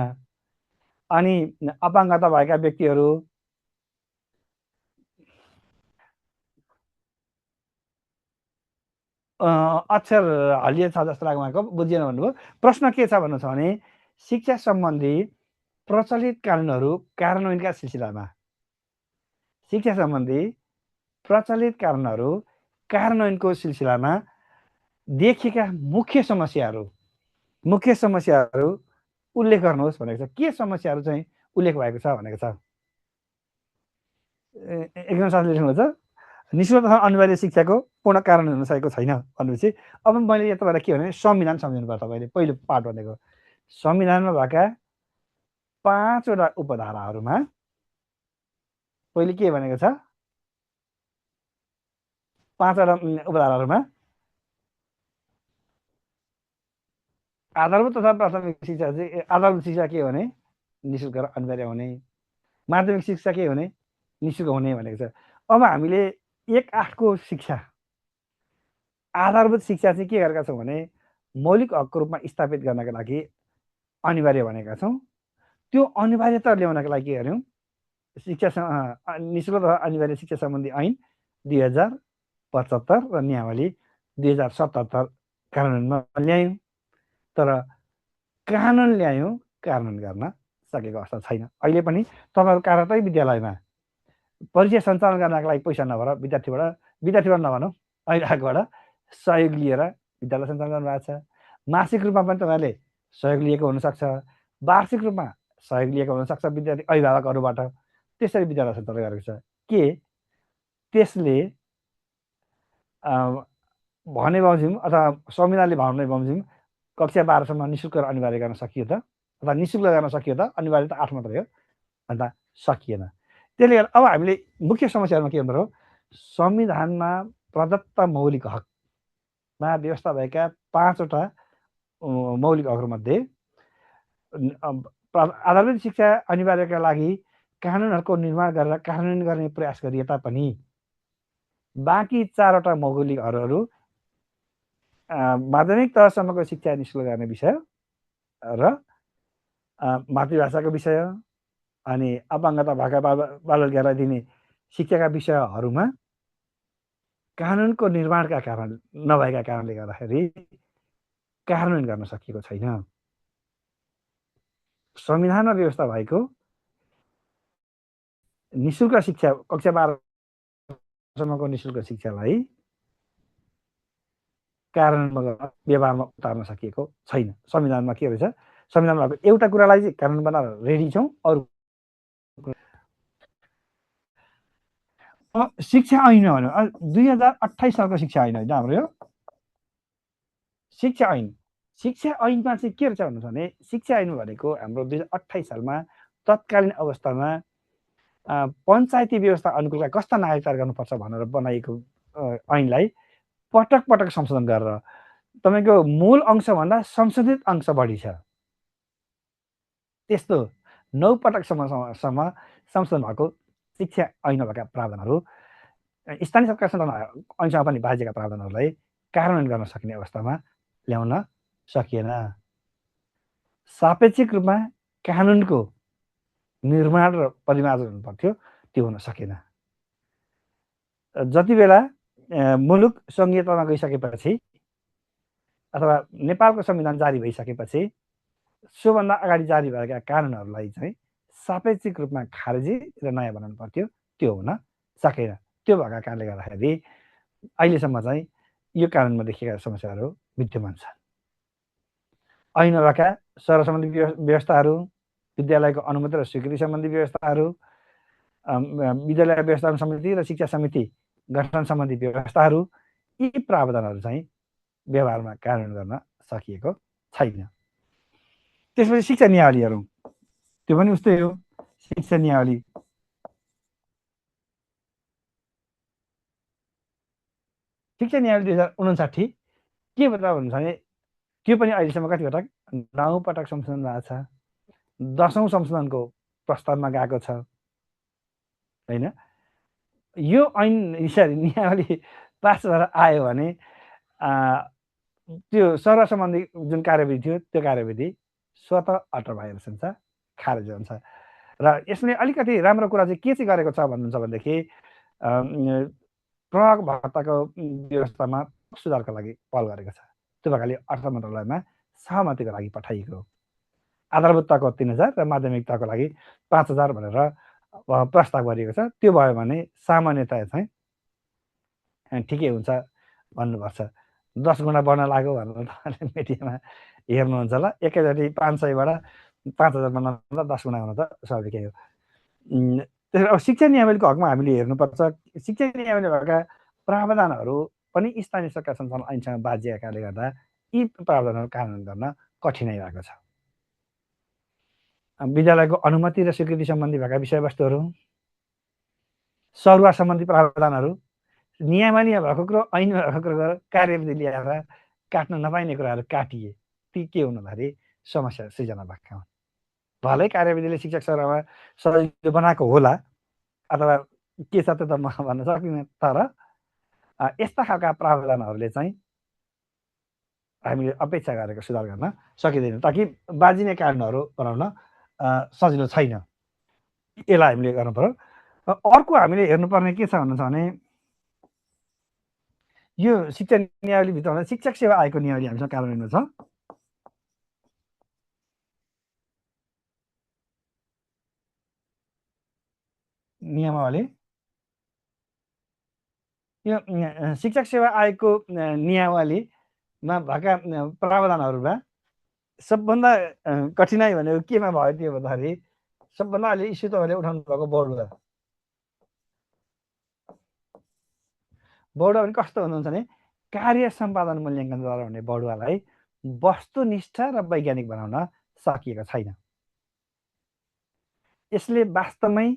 अनि अपाङ्गता भएका व्यक्तिहरू अक्षर हल्लिए छ जस्तो लाग्यो उहाँको, बुझिएन भन्नुभयो। प्रश्न के छ भन्नु छ भने शिक्षा सम्बन्धी प्रचलित कानुनहरू कार्यान्वयनका सिलसिलामा, शिक्षा सम्बन्धी प्रचलित कानुनहरू कार्यान्वयनको सिलसिलामा देखिएका मुख्य समस्याहरू उल्लेख गर्नुहोस् भनेको छ। के समस्याहरू चाहिँ उल्लेख भएको छ भनेको छ? एकदम साथले लेख्नुहुन्छ, निःशुल्क तथा अनिवार्य शिक्षाको पूर्ण कार्यान्वयन हुन सकेको छैन भनेपछि अब मैले यहाँ तपाईँलाई के भने संविधान सम्झिनु पर्छ। तपाईँले पहिलो पार्ट भनेको संविधानमा भएका 5वटा उपधाराहरूमा पहिले के भनेको छ? 5वटा उपधाराहरूमा आधारभूत तथा प्राथमिक शिक्षा चाहिँ, आधारभूत शिक्षा के हो भने निःशुल्क र अनिवार्य हुने, माध्यमिक शिक्षा के हुने निःशुल्क हुने भनेको छ। अब हामीले 1/8 को शिक्षा आधारभूत शिक्षा चाहिँ के गरेका छौँ भने मौलिक हकको रूपमा स्थापित गर्नका लागि अनिवार्य भनेका छौँ। त्यो अनिवार्यता ल्याउनका लागि के गर्यौँ? शिक्षा निःशुल्क तथा अनिवार्य शिक्षा सम्बन्धी ऐन 2075 र नियमावली 2077 कार्यान्वयनमा ल्यायौँ। तर कानुन ल्यायौँ, कार्यान्वयन गर्न सकेको अवस्था छैन। अहिले पनि तपाईँहरू कार्यरतै विद्यालयमा परीक्षा सञ्चालन गर्नका लागि पैसा नभएर विद्यार्थीबाट नभनौँ, अभिभावकबाट सहयोग लिएर विद्यालय सञ्चालन गर्नुभएको छ। मासिक रूपमा पनि तपाईँहरूले सहयोग लिएको हुनसक्छ, वार्षिक रूपमा सहयोग लिएको हुनसक्छ विद्यार्थी अभिभावकहरूबाट। त्यसरी विद्यालय सञ्चालन गरेको छ। के त्यसले भने बमोजिम अथवा संविधानले भने बमोजिम कक्षा 12सम्म निःशुल्क र अनिवार्य गर्न सकियो त? अथवा निःशुल्क गर्न सकियो त? अनिवार्य त 8 मात्रै हो भन्दा सकिएन। त्यसले गर्दा अब हामीले मुख्य समस्याहरूमा के भन्नु, संविधानमा प्रदत्त मौलिक हकमा व्यवस्था भएका 5वटा मौलिक हकहरूमध्ये आधारभूत शिक्षा अनिवार्यका लागि कानुनहरूको निर्माण गरेर कार्यान्वयन गर्ने प्रयास गरिए तापनि बाँकी 4वटा मौलिक हकहरू माध्यमिक तहसम्मको शिक्षा निःशुल्क गर्ने विषय र मातृभाषाको विषय अनि अपाङ्गता भएका बालबालिकालाई दिने शिक्षाका विषयहरूमा कानुनको निर्माणका कारण नभएका कारणले गर्दाखेरि कार्यान्वयन गर्न सकिएको छैन। संविधानमा व्यवस्था भएको निशुल्क शिक्षा कक्षा 12सम्मको निशुल्क शिक्षालाई कार्यान्वयनमा व्यवहारमा उतार्न सकिएको छैन। संविधानमा के रहेछ, संविधानमा एउटा कुरालाई चाहिँ कानुन बनाएर रेडी छौँ, अरू शिक्षा ऐन भन्यो 2028 सालको शिक्षा ऐन होइन हाम्रो यो शिक्षा ऐन। शिक्षा ऐनमा चाहिँ के रहेछ भन्नुहुन्छ भने शिक्षा ऐन भनेको हाम्रो 2028 सालमा तत्कालीन अवस्थामा पञ्चायती व्यवस्था अनुकूल कस्ता नागरिक तयार गर्नुपर्छ भनेर बनाइएको ऐनलाई पटक पटक संशोधन गरेर तपाईँको मूल अंशभन्दा संशोधित अंश बढी छ। त्यस्तो 9 पटकसम्म संशोधन भएको शिक्षा ऐनमा भएका प्रावधानहरू स्थानीय सरकार सञ्चालन ऐनमा पनि बाजिएका प्रावधानहरूलाई कार्यान्वयन गर्न सक्ने अवस्थामा ल्याउन सकिएन। सापेक्षिक रूपमा कानुनको निर्माण र परिमार्जन हुनुपर्थ्यो, त्यो हुन सकेन। जति बेला मुलुक सङ्घीयतामा गइसकेपछि अथवा नेपालको संविधान जारी भइसकेपछि सोभन्दा अगाडि जारी भएका कानुनहरूलाई चाहिँ सापेक्षिक रूपमा खारेजी र नयाँ बनाउनु पर्थ्यो, त्यो हुन सकेन। त्यो भएका कारणले गर्दाखेरि अहिलेसम्म चाहिँ यो कानुनमा देखिएका समस्याहरू विद्यमान छन्। ऐनमा भएका सर सम्बन्धी व्यवस्थाहरू, विद्यालयको अनुमति र स्वीकृति सम्बन्धी व्यवस्थाहरू, विद्यालय व्यवस्थापन समिति र शिक्षा समिति गठन सम्बन्धी व्यवस्थाहरू, यी प्रावधानहरू चाहिँ व्यवहारमा कार्यान्वयन गर्न सकिएको छैन। त्यसपछि शिक्षा नियावलीहरू, त्यो पनि उस्तै हो। शिक्षा नियावली शिक्षा नियावली 2059 के बता भन्नुहुन्छ भने त्यो पनि अहिलेसम्म कति पटक 9 पटक संशोधन भएको छ। 10औं संशोधनको प्रस्तावमा गएको छ होइन। यो ऐन यसरी नियावली पास भएर आयो भने त्यो सरह सम्बन्धी जुन कार्यविधि थियो त्यो कार्यविधि स्वतः अटो भाइलेसन छ, खारेज हुन्छ। र यसले अलिकति राम्रो कुरा चाहिँ के चाहिँ गरेको छ भन्नुहुन्छ भनेदेखि प्रहक भत्ताको व्यवस्थामा सुधारको लागि पहल गरेको छ। त्यो भएकाले अर्थ मन्त्रालयमा सहमतिको लागि पठाइएको। आधारभूत तहको 3000 र माध्यमिक तहको लागि 5000 भनेर प्रस्ताव गरिएको छ। त्यो भयो भने सामान्यतया चाहिँ ठिकै हुन्छ भन्नुपर्छ। 10 गुणा बढ्न लाग्यो भनेर तपाईँले मिडियामा हेर्नुहुन्छ होला। एकैचोटि 500बाट 5000 बन्न 10 गुणा हुन त स्वाभाविकै हो। त्यसरी अब शिक्षा नियावलीको हकमा हामीले हेर्नुपर्छ। शिक्षा नियावली भएका प्रावधानहरू पनि स्थानीय सरकार सञ्चालन ऐनसँग बाजिएकाले गर्दा यी प्रावधानहरू कार्यान्वयन गर्न कठिनाइ भएको छ। विद्यालयको अनुमति र स्वीकृति सम्बन्धी भएका विषयवस्तुहरू, सरुवा सम्बन्धी प्रावधानहरू, नियमनीय भएको कुरो ऐनमा भएको कुरो कार्यविधि ल्याएर काट्न नपाइने कुराहरू काटिए। ती के हुनु भन्दाखेरि समस्या सृजना भएका हुन्। भलै कार्यविधिले शिक्षक सरुवामा सजिलो बनाएको होला अथवा के छ त्यो त म भन्न सक्दिनँ, तर यस्ता खालका प्रावधानहरूले चाहिँ हामीले अपेक्षा गरेको सुधार गर्न सकिँदैन। ताकि बाजिने कानुनहरू बनाउन सजिलो छैन। यसलाई हामीले गर्नु पर्यो। अर्को हामीले हेर्नुपर्ने के छ भन्नुहुन्छ भने यो शिक्षा नियावलीभित्र शिक्षक सेवा आयोगको नियावली हामीसँग कार्यान्वयनमा छ। नियमावली यो शिक्षक सेवा आयोगको नियमावलीमा भएका प्रावधानहरूमा सबभन्दा कठिनाइ भनेको केमा भयो त्यो भन्दाखेरि सबभन्दा अहिले इस्यु तपाईँले उठाउनु भएको बढुवा पनि कस्तो हुनुहुन्छ भने कार्य सम्पादन मूल्याङ्कनद्वारा हुने बढुवालाई वस्तुनिष्ठ र वैज्ञानिक बनाउन सकिएको छैन। यसले वास्तवमै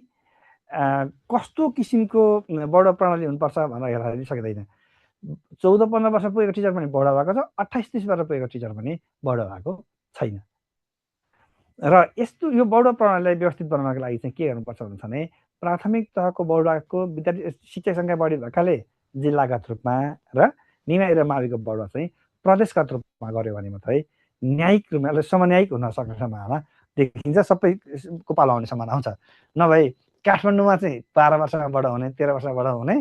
कस्तो किसिमको बढुवा प्रणाली हुनुपर्छ भनेर हेर्दा सकिँदैन। 14-15 वर्ष पुगेको टिचर पनि बढुवा भएको छ, 28-30 वर्ष पुगेको टिचर पनि बढुवा भएको छैन। र यस्तो यो बढुवा प्रणालीलाई व्यवस्थित बनाउनको लागि चाहिँ के गर्नुपर्छ भन्छ भने प्राथमिक तहको बढुवाको विद्यार्थी शिक्षक सङ्ख्या बढी भएकाले जिल्लागत रूपमा र निमाई र माविको बढुवा चाहिँ प्रदेशगत रूपमा गऱ्यो भने मात्रै न्यायिक रूपमा समन्यायिक हुन सक्ने सम्भावना देखिन्छ। सबैको पालो आउने सम्भावना हुन्छ। नभए काठमाडौँमा चाहिँ 12 वर्षमा बढाउने, 13 वर्षमा बढाउने,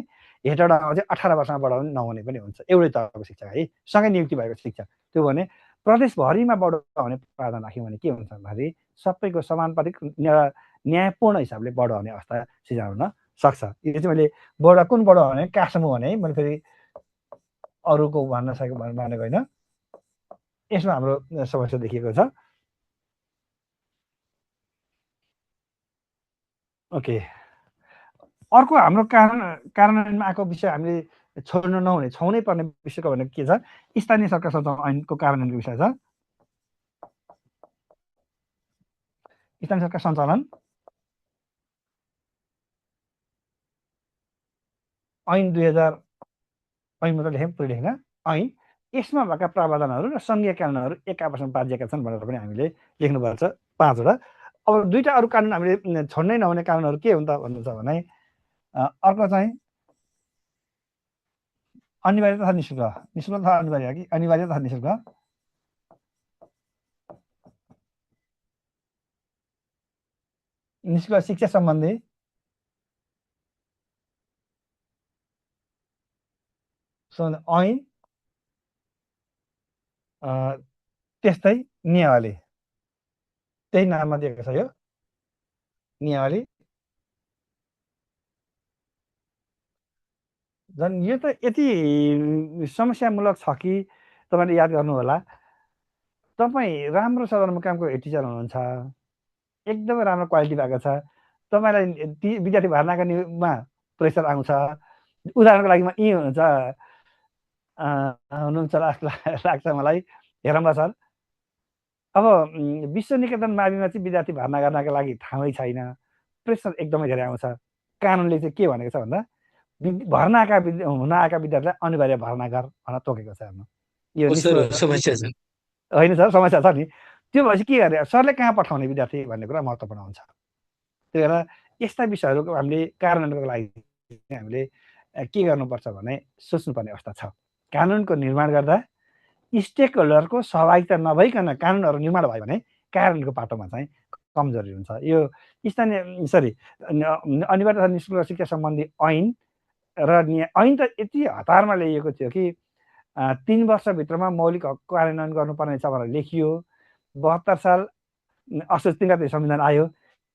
हेटौडामा चाहिँ 18 वर्षमा बढाउने नहुने पनि हुन्छ। एउटै तहको शिक्षक है, सँगै नियुक्ति भएको शिक्षक। त्यो भने प्रदेशभरिमा बढाउने प्रावधान राख्यौँ भने के हुन्छ भन्दाखेरि सबैको समानुपातिक न्यायपूर्ण हिसाबले बढाउने अवस्था सिर्जना हुन सक्छ। यो चाहिँ मैले कुन बढाउने काठमाडौँ भने है, मैले फेरि अरूको भन्न सकेको मानेको होइन। यसमा हाम्रो समस्या देखिएको छ। ओके, अर्को हाम्रो कार्यान्वयनमा आएको विषय हामीले छोड्नु नहुने, छाउनै पर्ने विषयको भनेको के छ? स्थानीय सरकार सञ्चालन ऐनको कार्यान्वयनको विषय छ। स्थानीय सरकार सञ्चालन ऐन 2000 ऐन मात्र लेख्यौँ, पुरै लेख्न ऐन। यसमा भएका प्रावधानहरू र सङ्घीय कानुनहरू एक आपसमा बाजिएका छन् भनेर पनि हामीले लेख्नुपर्छ 5 वटा। अब 2टा अरू कानुन हामीले छोड्नै नहुने कानुनहरू के हुन् त भन्नुहुन्छ भने अर्को चाहिँ अनिवार्य तथा निःशुल्क। निःशुल्क तथा अनिवार्य कि अनिवार्य तथा निःशुल्क? निःशुल्क शिक्षा सम्बन्धी ऐन, त्यस्तै नियमावली, त्यही नाममा दिएको छ यो नियमावली। झन् यो त यति समस्यामूलक छ कि तपाईँले याद गर्नु होला। तपाईँ राम्रो सदरमुकामको हेड टिचर हुनुहुन्छ, एकदमै राम्रो क्वालिटी भएको छ, तपाईँलाई विद्यार्थी भर्नाका निमा प्रेसर आउँछ। उदाहरणको लागि यी हुनुहुन्छ लाग्छ मलाई, हेरम्बा सर। अब विश्व निकेतन माविमा चाहिँ विद्यार्थी भर्ना गर्नका लागि ठाउँै छैन, प्रेसर एकदमै धेरै आउँछ। कानुनले चाहिँ के भनेको छ भन्दा हुन आएका विद्यार्थीलाई अनिवार्य भर्ना गर भन्न तोकेको छ। हेर्नु, यो समस्या छ होइन सर, समस्या छ नि। त्यो भएपछि के गर्ने, सरले कहाँ पठाउने विद्यार्थी भन्ने कुरा महत्त्वपूर्ण हुन्छ। त्यही भएर यस्ता विषयहरूको हामीले कार्यान्वयनको लागि हामीले के गर्नुपर्छ भने सोच्नुपर्ने अवस्था छ। कानुनको निर्माण गर्दा स्टेक होल्डरको सहभागिता नभइकन कानुनहरू निर्माण भयो भने कार्यान्वयनको पाटोमा चाहिँ कमजोरी हुन्छ। यो अनिवार्य तथा निःशुल्क शिक्षा सम्बन्धी ऐन र ऐन त यति हतारमा ल्याइएको थियो कि 3 वर्षभित्रमा मौलिक हक कार्यान्वयन गर्नुपर्ने छ भनेर लेखियो। 72 साल असोज 3 गते संविधान आयो,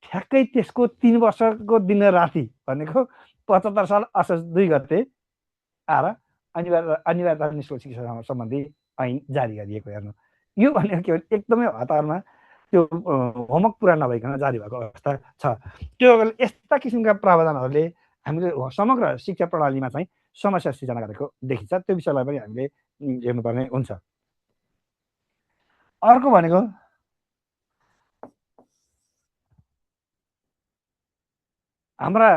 ठ्याक्कै त्यसको 3 वर्षको दिन राति भनेको 75 साल असोज 2 गते आएर अनिवार्य तथा निःशुल्क शिक्षा सम्बन्धी ऐन जारी गरिएको। हेर्नु, यो भनेको के हो, एकदमै हतारमा त्यो होमवर्क पुरा नभइकन जारी भएको अवस्था छ। त्यो यस्ता किसिमका प्रावधानहरूले हामीले समग्र शिक्षा प्रणालीमा चाहिँ समस्या सिर्जना गरेको देखिन्छ। त्यो विषयलाई पनि हामीले हेर्नुपर्ने हुन्छ। अर्को भनेको हाम्रा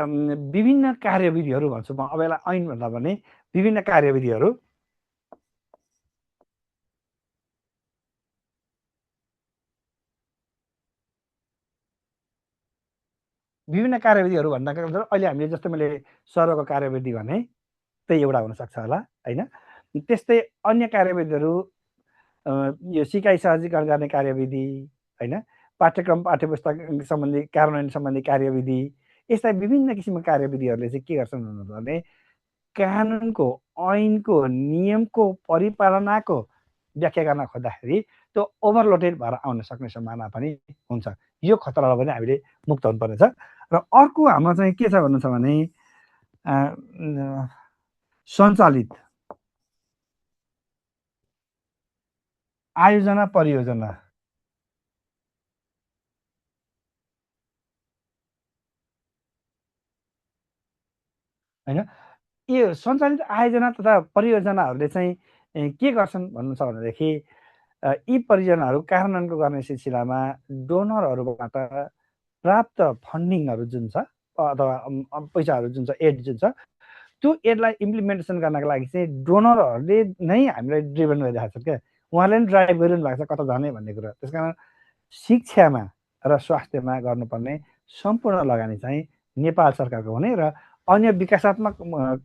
विभिन्न कार्यविधिहरू भन्छु म, अब यसलाई ऐन भन्दा पनि विभिन्न कार्यविधिहरू। विभिन्न कार्यविधिहरू भन्दा अहिले हामीले जस्तो मैले सर्वको कार्यविधि भने त्यही एउटा हुनसक्छ होला, होइन? त्यस्तै अन्य कार्यविधिहरू, यो सिकाइ सहजीकरण गर्ने कार्यविधि, होइन, पाठ्यक्रम पाठ्यपुस्तक सम्बन्धी कार्यान्वयन सम्बन्धी कार्यविधि, यस्ता विभिन्न किसिमका कार्यविधिहरूले चाहिँ के गर्छन् भने कानुनको ऐनको नियमको परिपालनाको व्याख्या गर्न खोज्दाखेरि त्यो ओभरलोडेड भएर आउन सक्ने सम्भावना पनि हुन्छ। यो खतराबाट पनि हामीले मुक्त हुनुपर्नेछ। र अर्को हाम्रो चाहिँ के छ भन्नु छ भने सञ्चालित आयोजना परियोजना, होइन? यो सञ्चालित आयोजना तथा परियोजनाहरूले चाहिँ के गर्छन् भन्नु छ भनेदेखि यी परियोजनाहरू कार्यान्वयनको गर्ने सिलसिलामा डोनरहरूबाट प्राप्त फन्डिङहरू जुन छ अथवा पैसाहरू जुन छ, एड जुन छ, त्यो एडलाई इम्प्लिमेन्टेसन गर्नको लागि चाहिँ डोनरहरूले नै हामीलाई ड्रिभन गरिरहेको छ क्या। उहाँले पनि ड्राइभ गरिरहनु भएको छ कता जाने भन्ने कुरा। त्यस कारण शिक्षामा र स्वास्थ्यमा गर्नुपर्ने सम्पूर्ण लगानी चाहिँ नेपाल सरकारको हुने र अन्य विकासात्मक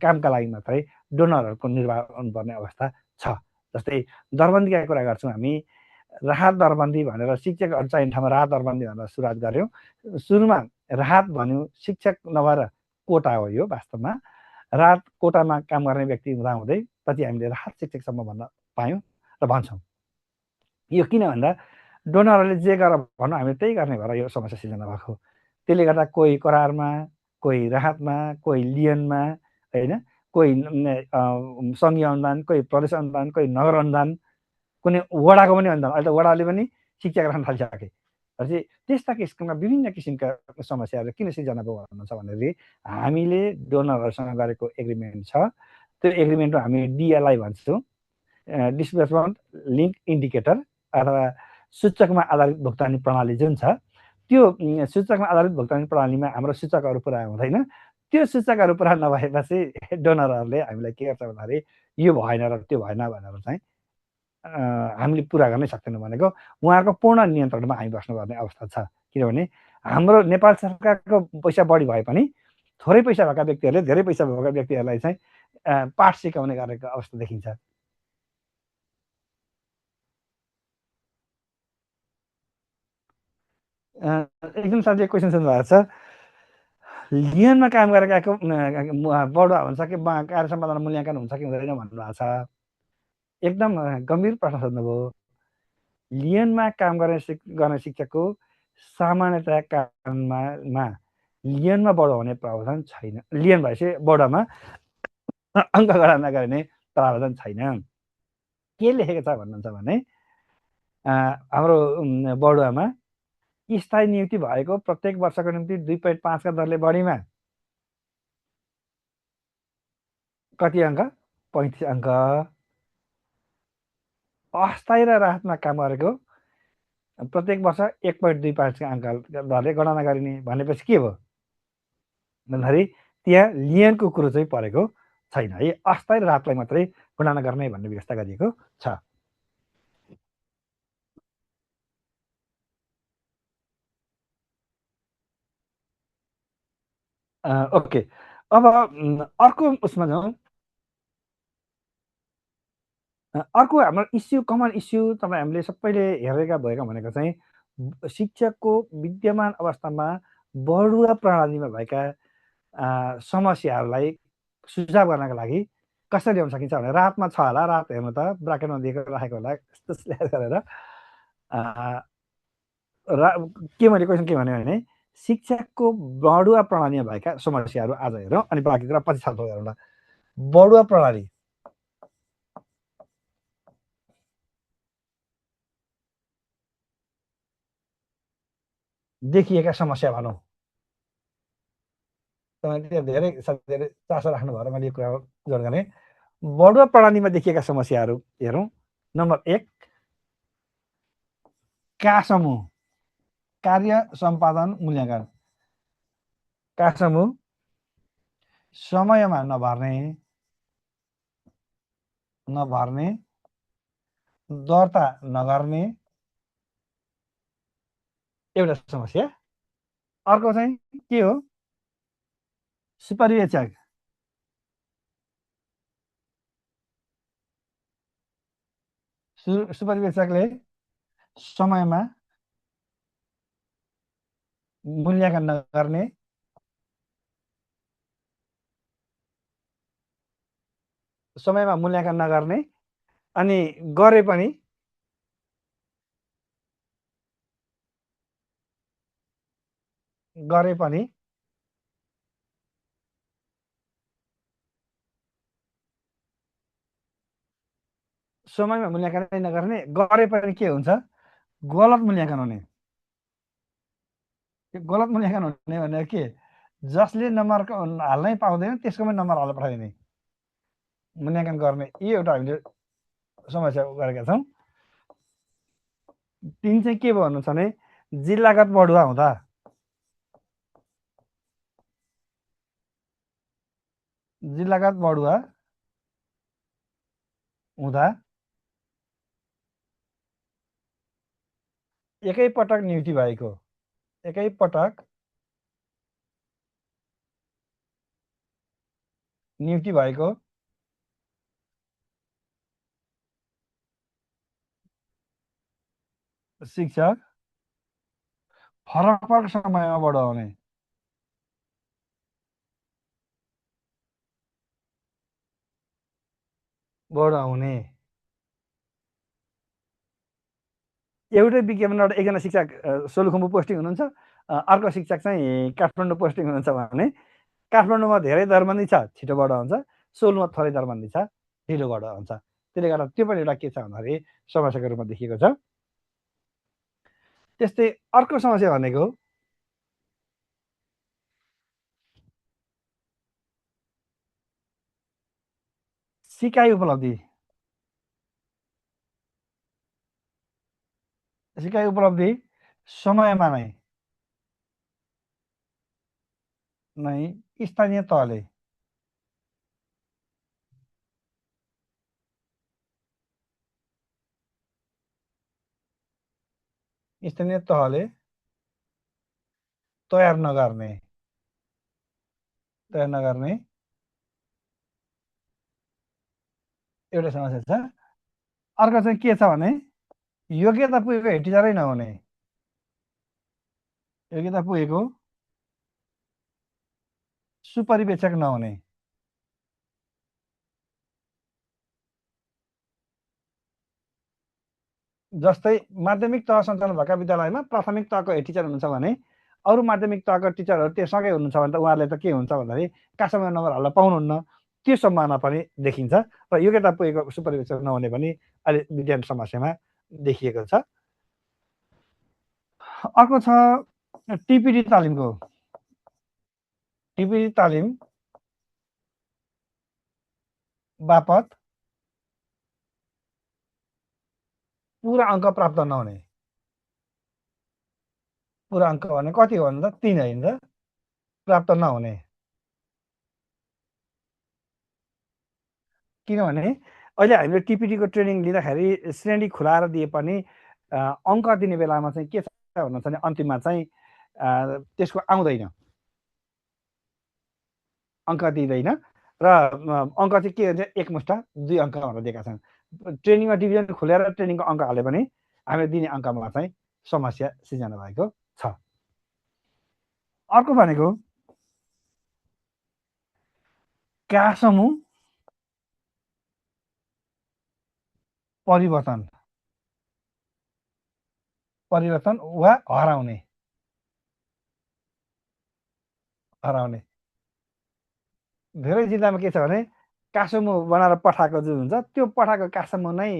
कामका लागि मात्रै डोनरहरूको निर्वाह गर्नुपर्ने अवस्था छ। जस्तै दरबन्दीका कुरा गर्छौँ हामी, राहत दरबन्दी भनेर शिक्षकहरू चाहिने ठाउँमा राहत दरबन्दी भनेर सुरुवात गऱ्यौँ। सुरुमा राहत भन्यो, शिक्षक नभएर कोटा हो यो वास्तवमा। राहत कोटामा काम गर्ने व्यक्ति हुँदाहुँदै पछि हामीले राहत शिक्षकसम्म भन्न पायौँ र भन्छौँ। यो किन भन्दा डोनरहरूले जे गर भनौँ हामीले त्यही गर्ने भएर यो समस्या सिर्जना भएको। त्यसले गर्दा कोही करारमा, कोही राहतमा, कोही लियनमा, होइन, कोही सङ्घीय अनुदान, कोही प्रदेश अनुदान, कोही नगर अनुदान, कुनै वडाको पनि अनुदान। अहिले त वडाले पनि शिक्षा राख्न थालिसके। चाहिँ त्यस्ता किसिमका विभिन्न किसिमका समस्याहरू किन सिर्जना भयो भन्नुहुन्छ भनेदेखि हामीले डोनरहरूसँग गरेको एग्रिमेन्ट छ। त्यो एग्रिमेन्टमा हामी डिएलआई भन्छौँ, डिस्बर्समेन्ट लिङ्क इन्डिकेटर अथवा सूचकमा आधारित भुक्तानी प्रणाली जुन छ, त्यो सूचकमा आधारित भुक्तानी प्रणालीमा हाम्रो सूचकहरू पुरा हुँदैन। त्यो सूचकहरू पुरा नभएपछि डोनरहरूले हामीलाई के गर्छ भन्दाखेरि यो भएन र त्यो भएन भनेर चाहिँ हामीले पुरा गर्नै सक्दैनौँ भनेको उहाँहरूको पूर्ण नियन्त्रणमा हामी बस्नुपर्ने अवस्था छ। किनभने हाम्रो नेपाल सरकारको पैसा बढी भए पनि थोरै पैसा भएका व्यक्तिहरूले धेरै पैसा भएका व्यक्तिहरूलाई चाहिँ पाठ सिकाउने गरेको अवस्था देखिन्छ। एकदम साथीले क्वेसन सोध्नुभएको छ, लियनमा काम गरेकाको बढुवा हुन्छ कि कार्य सम्पादन मूल्याङ्कन हुन्छ कि हुँदैन भन्नुभएको छ। एकदम गम्भीर प्रश्न सोध्नुभयो। लियनमा काम गर्ने शिक्षकको सामान्यतया काममा लियनमा बढुवा हुने प्रावधान छैन। लियन भएपछि बढुवामा अङ्क गणना गर्ने प्रावधान छैन। के लेखेको छ भन्नुहुन्छ भने हाम्रो बढुवामा स्थायी नियुक्ति भएको प्रत्येक वर्षको निम्ति 2.5 दरले बढीमा कति अङ्क? 35 अङ्क। अस्थायी र राहतमा काम गरेको प्रत्येक वर्ष 1.25 अङ्क दरले गणना गरिने भनेपछि के भयो भन्दाखेरि त्यहाँ लियनको कुरो चाहिँ परेको छैन है। अस्थायी राहतलाई मात्रै गणना गर्ने भन्ने व्यवस्था गरिएको छ। ओके, अब अर्को उसमा जाउँ। अर्को हाम्रो इस्यु, कमन इस्यु तपाईँ हामीले सबैले हेरेका भएका भनेको चाहिँ शिक्षकको विद्यमान अवस्थामा बढुवा प्रणालीमा भएका समस्याहरूलाई सुझाव गर्नका लागि कसरी ल्याउन सकिन्छ भने रातमा छ होला, रात हेर्नु त ब्राकेटमा दिएको राखेको होला, यस्तो स्ल्यास गरेर के मैले क्वेसन के भने शिक्षकको बढुवा प्रणालीमा भएका समस्याहरू आज हेरौँ अनि बाँकी कुरा पछि छलफल गरौँला। बढुवा प्रणाली देखिएका समस्या भनौँ। तपाईँले धेरै साथीहरूले चासो राख्नु भएर मैले यो कुरा जोड गरेँ। बढुवा प्रणालीमा देखिएका समस्याहरू हेरौँ। नम्बर 1, का समूह कार्य सम्पादन मूल्याङ्कन। का समूह समयमा नभर्ने, दर्ता नगर्ने एउटा समस्या। अर्को चाहिँ के हो? सुपरिवेक्षक सुपरिवेक्षकले समयमा मूल्याङ्कन नगर्ने, समयमा मूल्याङ्कन नगर्ने अनि गरे पनि समयमा मूल्याङ्कन नगर्ने, गरे पनि के हुन्छ? गलत मूल्याङ्कन हुने। गलत मूल्याङ्कन हुने भनेको के? जसले नम्बर हाल्नै पाउँदैन त्यसको पनि नम्बर हाल्न पठाइदिने मूल्याङ्कन गर्ने। यो एउटा हामीले समस्या गरेका छौँ। 3 चाहिँ के भयो भन्नुहुन्छ भने जिल्लागत बढुवा हुँदा एकैपटक नियुक्ति भएको शिक्षक फरक फरक समयमा बढाउने। बढाउने एउटै विज्ञापनबाट एकजना शिक्षक सोलुखुम्बु पोस्टिङ हुनुहुन्छ, अर्को शिक्षक चाहिँ काठमाडौँ पोस्टिङ हुनुहुन्छ भने काठमाडौँमा धेरै दरबन्दी छ, छिटो बढ हुन्छ, सोलुमा थोरै दरबन्दी छ, ढिलो बढ हुन्छ। त्यसले गर्दा त्यो पनि एउटा के छ भन्दाखेरि समस्याको रूपमा देखिएको छ। त्यस्तै अर्को समस्या भनेको सिकाइ उपलब्धि। सिकाइ उपलब्धि समयमा नै स्थानीय तहले तयार नगर्ने एउटा समस्या छ। अर्को चाहिँ के छ भने योग्यता पुगेको हेड टिचरै नहुने। योग्यता पुगेको सुपरिवेक्षक नहुने। जस्तै माध्यमिक तह सञ्चालन भएका विद्यालयमा प्राथमिक तहको हेड टिचर हुनुहुन्छ भने अरू माध्यमिक तहको टिचरहरू त्योसँगै हुनुहुन्छ भने त उहाँहरूले त के हुन्छ भन्दाखेरि कासमा नम्बर हाल्न पाउनुहुन्न, त्यो सम्भावना पनि देखिन्छ। र योग्यता पुगेको सुपरिवेक्षक नहुने पनि अहिले विज्ञान समस्यामा देखिएको छ। अर्को छ टिपिडी तालिमको। टिपिडी तालिम बापत पुरा अङ्क प्राप्त नहुने। पुरा अङ्क भने कति हो भन्दा 3 होइन त, प्राप्त नहुने। किनभने अहिले हामीले टिपिडीको ट्रेनिङ लिँदाखेरि श्रेणी खुलाएर दिए पनि अङ्क दिने बेलामा चाहिँ के छ भन्नुहुन्छ भने अन्तिममा चाहिँ त्यसको आउँदैन, अङ्क दिँदैन र अङ्क चाहिँ के हुन्छ एकमुष्ट 2 अङ्क भनेर दिएका छन्। ट्रेनिङमा डिभिजन खुलेर ट्रेनिङको अङ्क हाले पनि हामीले दिने अङ्कमा चाहिँ समस्या सिर्जना भएको छ। अर्को भनेको कासमु परिवर्तन वा हराउने। धेरै जिल्लामा के छ भने कासमु बनाएर पठाएको जुन हुन्छ त्यो पठाएको कासमु नै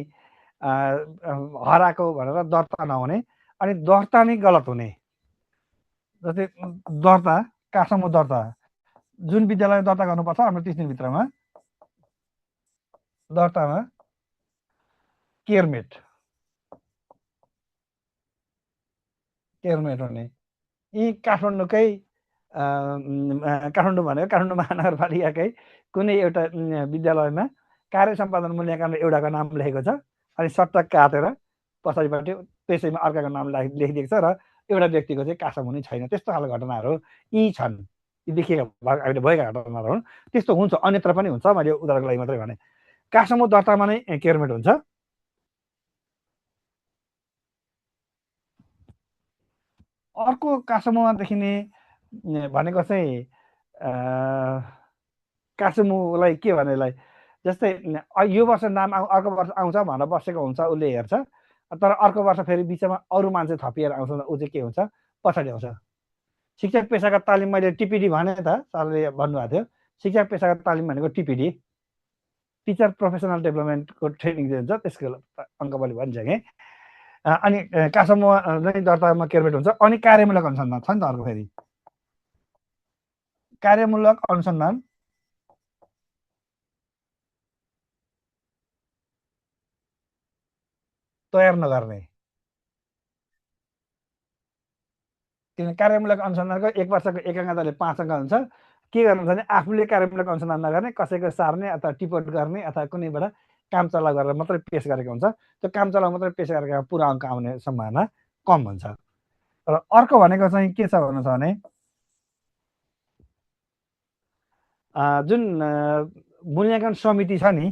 हराएको भनेर दर्ता नहुने, अनि दर्ता नै गलत हुने। जस्तै दर्ता कासमु दर्ता जुन विद्यालय दर्ता गर्नुपर्छ हाम्रो 30 दिनभित्रमा दर्तामा केयरमेट हुने। यी काठमाडौँकै काठमाडौँ भनेको काठमाडौँ महानगरपालिकाकै कुनै एउटा विद्यालयमा कार्य सम्पादन मूल्याङ्कनमा एउटाको नाम लेखेको छ, अनि सट्ट काटेर पछाडिपट्टि त्यसैमा अर्काको नाम लेखिदिएको छ र एउटा व्यक्तिको चाहिँ कासम हुने छैन। त्यस्तो खालको घटनाहरू यी छन्, यी देखिएका हामीले भएका घटनाहरू हुन्। त्यस्तो हुन्छ, अन्यत्र पनि हुन्छ, मैले उदाहरणको लागि मात्रै भने। कासमो दर्तामा नै केयरमेट हुन्छ। अर्को कासमोमा देखिने भनेको चाहिँ कासमुलाई के भनेलाई जस्तै यो वर्ष नाम अर्को वर्ष आउँछ भनेर बसेको हुन्छ, उसले हेर्छ, तर अर्को वर्ष फेरि बिचमा अरू मान्छे थपिएर आउँछ, ऊ चाहिँ के हुन्छ पछाडि आउँछ। शिक्षक पेसागत तालिम मैले टिपिडी भने त सरले भन्नुभएको थियो, शिक्षक पेसागत तालिम भनेको टिपिडी टिचर प्रोफेसनल डेभलपमेन्टको ट्रेनिङ हुन्छ, त्यसको अङ्क मैले भनिसकेँ। अनि कासममा नै दर्तामा केयरमेट हुन्छ। अनि कार्यमूलक अनुसन्धान छ नि त अर्को फेरि। कार्यमूलक अनुसन्धान तयार नगर्ने। किन कार्यमूलक अनुसन्धानको 1 वर्षको एक अङ्कले 5 अङ्क हुन्छ। के गर्नु भने आफूले कार्यमूलक अनुसन्धान नगर्ने, कसैको सार्ने अथवा टिपोट गर्ने अथवा कुनैबाट काम चलाउ गरेर मात्रै पेस गरेको हुन्छ। त्यो काम चलाउ मात्रै पेस गरेको पुरा अङ्क आउने सम्भावना कम हुन्छ। र अर्को भनेको चाहिँ के छ भन्नु छ भने जुन मूल्याङ्कन समिति छ नि,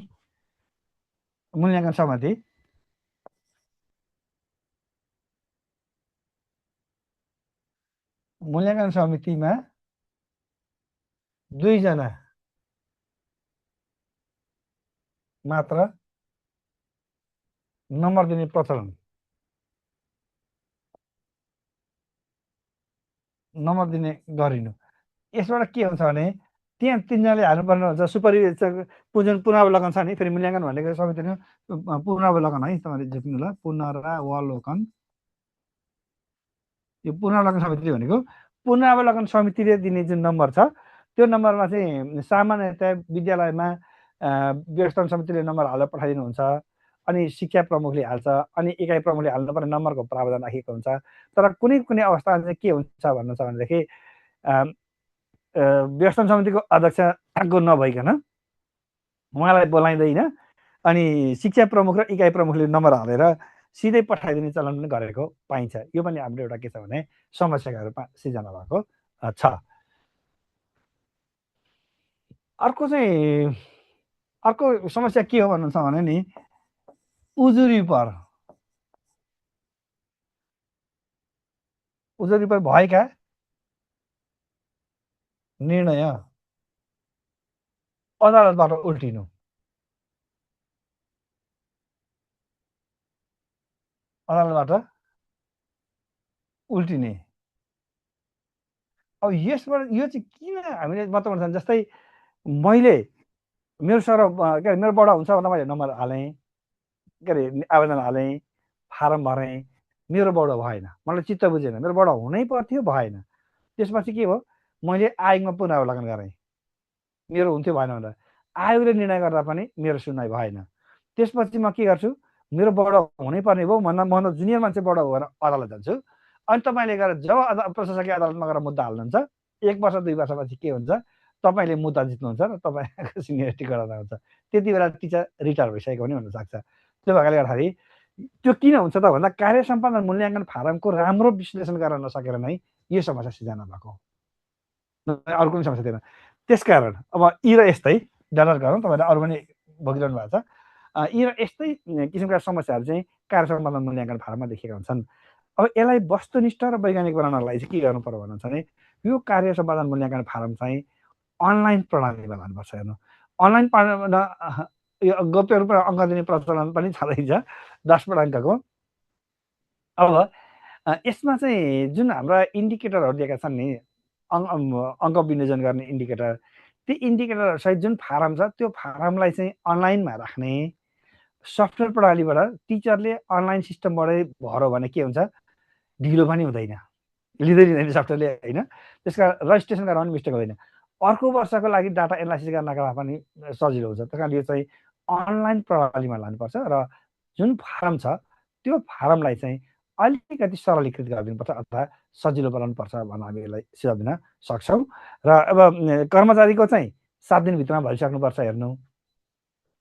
मूल्याङ्कन समिति मूल्याङ्कन समितिमा 2 जना मात्र नम्बर दिने प्रचलन नम्बर दिने गरिनु। यसबाट के हुन्छ भने त्यहाँ 3 जनाले हाल्नुपर्ने हुन्छ। सुपरभाइजर पुनरावलोकन छ नि, फेरि मूल्याङ्कन भनेको समितिले पुनरावलोकन है, तपाईँले लेख्नु ल, पुनरावलोकन। यो पुनरावलोकन समिति भनेको पुनरावलोकन समितिले दिने जुन नम्बर छ त्यो नम्बरमा चाहिँ सामान्यतया विद्यालयमा व्यवस्थापन समितिले नम्बर हालेर पठाइदिनुहुन्छ। अनि शिक्षा प्रमुखले हाल्छ, अनि इकाइ प्रमुखले हाल्नुपर्ने नम्बरको प्रावधान राखिएको हुन्छ। तर कुनै कुनै अवस्थामा चाहिँ के हुन्छ भन्नु छ भनेदेखि व्यवस्थापन समितिको अध्यक्षको नभइकन उहाँलाई बोलाइँदैन, अनि शिक्षा प्रमुख र इकाइ प्रमुखले नम्बर हालेर सिधै पठाइदिने चलन पनि गरेको पाइन्छ। यो पनि हाम्रो एउटा के छ भने समस्याका रूपमा सिर्जना भएको छ। अर्को समस्या के हो भन्नुहुन्छ भने नि उजुरी पर भएका निर्णय अदालतबाट उल्टिनु। अदालतबाट उल्टिने। अब यसबाट यो चाहिँ किन हामीले मतलब हुन्छ, जस्तै मैले मेरो सर के अरे मेरो बडा हुन्छ भन्दा मैले नम्बर हालेँ, के अरे आवेदन हालेँ, फारम भरेँ, मेरो बडा भएन, मलाई चित्त बुझेन, मेरो बडा हुनै पर्थ्यो, भएन। त्यसपछि के भयो, मैले आयोगमा पुनरावलोकन गरेँ, मेरो हुन्थ्यो भएन भनेर आयोगले निर्णय गर्दा पनि मेरो सुनवाई भएन। त्यसपछि म के गर्छु, मेरो बडा हुनै पर्ने भयो, म जुनियर मान्छे बडा भएर अदालत जान्छु। अनि तपाईँले गएर जब प्रशासकीय अदालतमा गएर मुद्दा हाल्नुहुन्छ, 1 वर्ष 2 वर्षपछि के हुन्छ, तपाईँले मुद्दा जित्नुहुन्छ र तपाईँको सिनियरिटी गराउँदा हुन्छ। त्यति बेला टिचर रिटायर भइसकेको पनि हुनसक्छ। त्यो भएकाले गर्दाखेरि त्यो किन हुन्छ त भन्दा कार्य सम्पादन मूल्याङ्कन फारमको राम्रो विश्लेषण गर्न नसकेर नै यो समस्या सिर्जना भएको, अरू कुनै समस्या थिएन। त्यसकारण अब यी र यस्तै डाटा गरौँ, तपाईँले अरू पनि भोगिरहनु भएको छ। यी र यस्तै किसिमका समस्याहरू चाहिँ कार्य सम्पादन मूल्याङ्कन फारममा देखिएका हुन्छन्। अब यसलाई वस्तुनिष्ठ र वैज्ञानिक बनाउनलाई चाहिँ के गर्नु पर्यो भन्नुहुन्छ भने यो कार्य सम्पादन मूल्याङ्कन फारम चाहिँ अनलाइन प्रणालीमा लानुपर्छ। हेर्नु, अनलाइन प्रणालीमा यो गोप्य रूपमा अङ्क दिने प्रचलन पनि छँदैछ 10 अङ्कको। अब यसमा चाहिँ जुन हाम्रा इन्डिकेटरहरू दिएका छन् नि, अङ्क विनियोजन गर्ने इन्डिकेटर, त्यो इन्डिकेटर सहित जुन फारम छ त्यो फारमलाई चाहिँ अनलाइनमा राख्ने सफ्टवेयर प्रणालीबाट टिचरले अनलाइन सिस्टमबाटै भर्यो भने के हुन्छ, ढिलो पनि हुँदैन, लिँदैन सफ्टवेयरले होइन। त्यसका रजिस्ट्रेसन गर्न पनि मिस्टेक हुँदैन। अर्को वर्षको लागि डाटा एनालाइसिस गर्नका पनि सजिलो हुन्छ। त्यस कारण यो चाहिँ अनलाइन प्रणालीमा लानुपर्छ र जुन फारम छ त्यो फारमलाई चाहिँ अलिकति सरलीकृत गरिदिनुपर्छ अथवा सजिलो बनाउनुपर्छ भन्न हामी यसलाई सुझाव दिन सक्छौँ। र अब कर्मचारीको चाहिँ 7 दिनभित्रमा भरिसक्नुपर्छ। हेर्नु,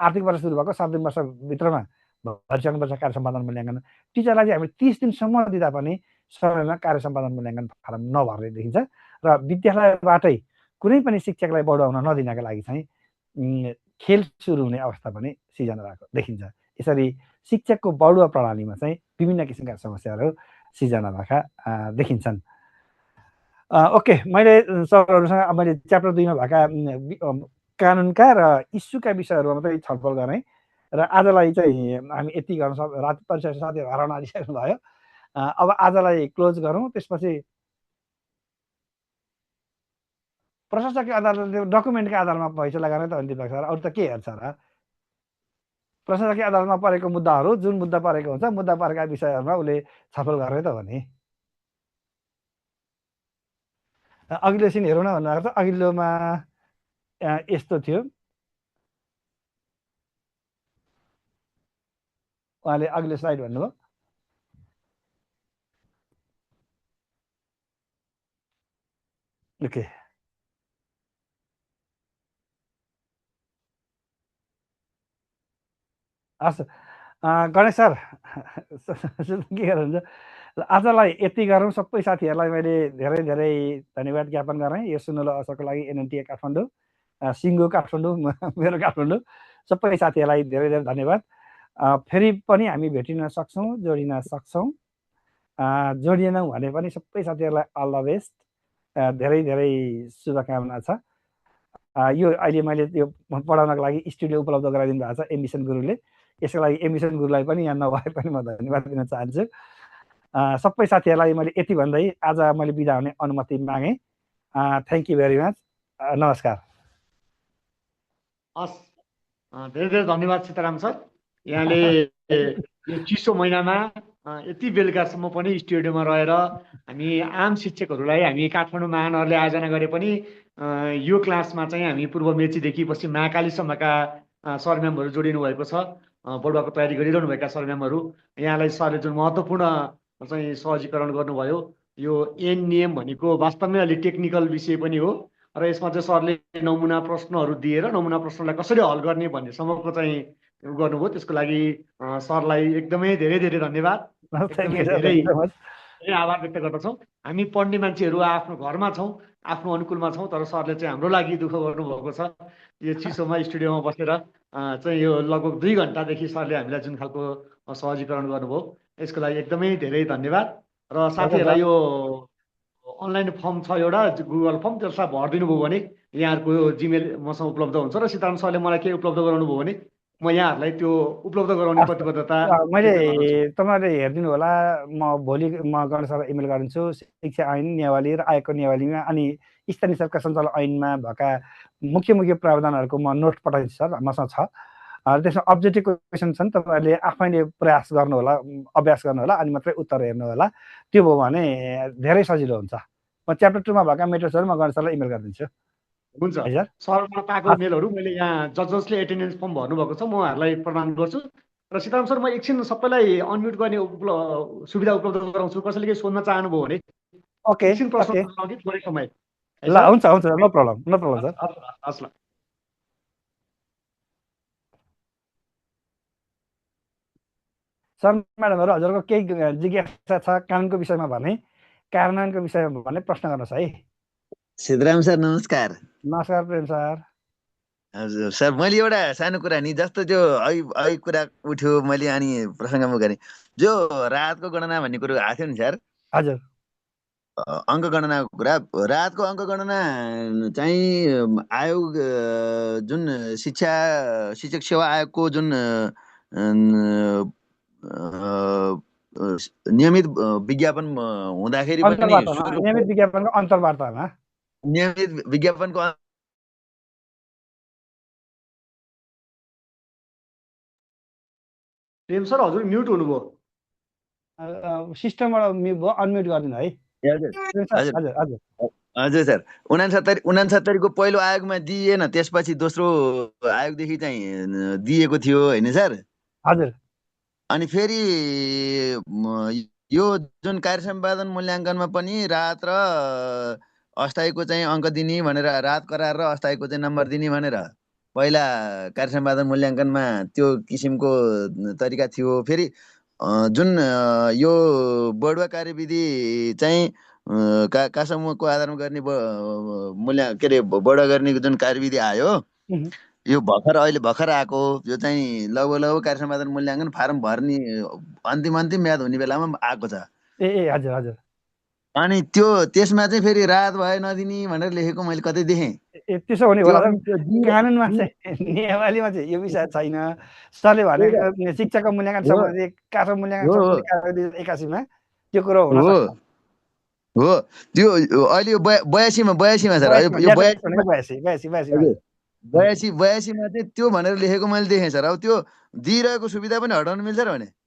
आर्थिक वर्ष सुरु भएको 7 वर्षभित्रमा भरिसक्नुपर्छ कार्य सम्पादन मूल्याङ्कन। टिचरलाई चाहिँ हामी 30 दिनसम्म दिँदा पनि समयमा कार्य सम्पादन मूल्याङ्कन फारम नभर्ने देखिन्छ। र विद्यालयबाटै कुनै पनि शिक्षकलाई बढाउन नदिनका लागि चाहिँ खेल सुरु हुने अवस्था पनि सिर्जना भएको देखिन्छ। यसरी शिक्षकको बढुवा प्रणालीमा चाहिँ विभिन्न किसिमका समस्याहरू सिर्जना भएका देखिन्छन्। ओके, मैले सरहरूसँग मैले च्याप्टर 2 मा भएका कानुनका र इस्युका विषयहरूमा मात्रै छलफल गरेँ र आजलाई चाहिँ हामी यति गर्न रात परिसकेपछि साथीहरू हराउन आइसक्नु भयो। अब आजलाई क्लोज गरौँ। त्यसपछि प्रशासकीय अदालतले डकुमेन्टका आधारमा फैसला गर्ने त हो नि दिपक सर, अरू त के हेर्छ र? प्रशासकीय अदालतमा परेको मुद्दाहरू जुन मुद्दा परेको हुन्छ, मुद्दा परेका विषयहरूमा उसले छलफल गर्ने त हो नि। अघिल्लो सिन हेरौँ न भन्नुभएको छ। अघिल्लोमा यस्तो थियो, उहाँले अघिल्लो स्लाइड भन्नुभयो। ओके, हस् गणेश सर के गर्नुहुन्छ? आजलाई यति गरौँ। सबै साथीहरूलाई मैले धेरै धेरै धन्यवाद ज्ञापन गरेँ यो सुनौलो अवसरको लागि। एनएनटिए काठमाडौँ, सिङ्गो काठमाडौँ, मेरो काठमाडौँ, सबै साथीहरूलाई धेरै धेरै धन्यवाद। फेरि पनि हामी भेटिन सक्छौँ, जोडिन सक्छौँ। जोडिएनौँ भने पनि सबै साथीहरूलाई अल द बेस्ट, धेरै धेरै शुभकामना छ। यो अहिले मैले यो पढाउनको लागि स्टुडियो उपलब्ध गराइदिनु भएको छ एम्बिसन गुरुले। यसको लागि एम्बिसन गुरुलाई पनि यहाँ नभए पनि म धन्यवाद दिन चाहन्छु। सबै साथीहरूलाई मैले यति भन्दै आज मैले बिदा हुने अनुमति मागेँ। Thank you very much. नमस्कार। हस्, धेरै धेरै धन्यवाद सीताराम सर। यहाँले यो चिसो महिनामा यति बेलुकासम्म पनि स्टुडियोमा रहेर हामी आम शिक्षकहरूलाई हामी काठमाडौँ महानगरले आयोजना गरे पनि यो क्लासमा चाहिँ हामी पूर्व मेचीदेखि पश्चिम महाकालीसम्मका सर म्यामहरू जोडिनु भएको छ। बडुवाको तयारी गरिरहनुभएका सर म्यामहरू, यहाँलाई सरले जुन महत्त्वपूर्ण चाहिँ सहजीकरण गर्नुभयो, यो एन नियम भनेको वास्तवमै अलिक टेक्निकल विषय पनि हो र यसमा चाहिँ सरले नमुना प्रश्नहरू दिएर नमुना प्रश्नलाई कसरी हल गर्ने भन्नेसम्मको चाहिँ गर्नुभयो। त्यसको लागि सरलाई एकदमै धेरै धेरै धन्यवाद, धेरै आभार व्यक्त गर्दछौँ। हामी पढ्ने मान्छेहरू आफ्नो घरमा छौँ, आफ्नो अनुकूलमा छौँ, तर सरले चाहिँ हाम्रो लागि दुःख गर्नुभएको छ। यो चिसोमा स्टुडियोमा बसेर चाहिँ यो लगभग 2 घन्टादेखि सरले हामीलाई जुन खालको सहजीकरण गर्नुभयो, यसको लागि एकदमै धेरै धन्यवाद। र साथीहरूलाई यो अनलाइन फर्म छ एउटा गुगल फर्म, त्यसलाई भरिदिनु भयो भने यहाँहरूको यो जिमेल मसँग उपलब्ध हुन्छ र सीताराम सरले मलाई केही उपलब्ध गराउनु भयो भने म यहाँहरूलाई त्यो उपलब्ध गराउने प्रतिबद्धता मैले तपाईँले हेरिदिनु होला। म भोलि गणेश सरलाई इमेल गरिदिन्छु। शिक्षा ऐन नियमावली र आयोगको नियमावलीमा अनि स्थानीय सरकार सञ्चालन ऐनमा भएका मुख्य मुख्य प्रावधानहरूको म नोट पठाइदिन्छु सर, मसँग छ। त्यसमा अब्जेक्टिभ क्वेसन छन्, तपाईँहरूले आफैले प्रयास गर्नु होला, अभ्यास गर्नु होला, अनि मात्रै उत्तर हेर्नु होला। त्यो भयो भने धेरै सजिलो हुन्छ। म च्याप्टर 2 मा भएका मेटेरियल्सहरू म गणेश सरलाई इमेल गरिदिन्छु। हुन्छ सरबाट पाएको मेलहरू मैले यहाँ जसले एटेन्डेन्स फर्म भर्नुभएको छ म उहाँहरूलाई प्रदान गर्छु। र सीताराम सर, म एकछिन सबैलाई अनम्युट गर्ने सुविधा उपलब्ध गराउँछु। कसैले केही सोध्न चाहनुभयो भने एकछिन प्रश्न अघि थोरै समय। ल हुन्छ हुन्छ, नो प्रब्लम सर। हस् ल सर म्याडमहरू, हजुरको केही जिज्ञासा छ कानुनको विषयमा भने, कार्यान्वयनको विषयमा भने प्रश्न गर्नुहोस् है। सीताराम सर नमस्कार। नमस्कार प्रेम सर। हजुर सर, मैले एउटा सानो कुरा नि जस्तो त्यो अघि कुरा उठ्यो, मैले अनि प्रसङ्गमा गरेँ जो राहतको गणना भन्ने कुरो आएको थियो नि सर। हजुर, अङ्क गणनाको कुरा, राहतको अङ्क गणना चाहिँ आयोग जुन शिक्षक सेवा आयोगको जुन नियमित विज्ञापन हुँदाखेरि पनि नियमित विज्ञापनको अन्तर्वार्तामा नियमित विज्ञापनको प्रेम सर हजुर म्युट हुनुभयो। सिस्टमबाट अनम्युट गरिदिनु है। हजुर सर, 69 को पहिलो आयोगमा दिएन, त्यसपछि दोस्रो आयोगदेखि चाहिँ दिएको थियो होइन सर? हजुर। अनि फेरि यो जुन कार्य सम्पादन मूल्याङ्कनमा पनि राहत र अस्थायीको चाहिँ अङ्क दिने भनेर, राहत करार र अस्थायीको चाहिँ नम्बर दिने भनेर पहिला कार्य सम्पादन मूल्याङ्कनमा त्यो किसिमको तरिका थियो। फेरि जुन यो बढुवा कार्यविधि चाहिँ का समूहको आधारमा गर्ने के अरे बढुवा गर्ने जुन कार्यविधि आयो, यो अहिले भर्खर आएको, यो चाहिँ लगभग कार्य सम्पादन मूल्याङ्कन फारम भर्ने अन्तिम म्याद हुने बेलामा आएको छ। हजुर हजुर। अनि त्यसमा चाहिँ फेरि राहत भए नदिने भनेर लेखेको मैले कतै देखेँ। त्यसो हुने होला कानुनमा चाहिँ, नियमावलीमा चाहिँ यो विषय छैन। सरले भनेको शिक्षाको मूल्याङ्कन सम्बन्धी कार्य मूल्याङ्कन 81 मा त्यो कुरो हुन सक्छ। हो, त्यो अहिले यो 82 मा सर, यो 82 मा चाहिँ त्यो भनेर लेखेको मैले देखेँ सर। अब त्यो दिइरहेको सुविधा पनि हटाउनु मिल्छ र भने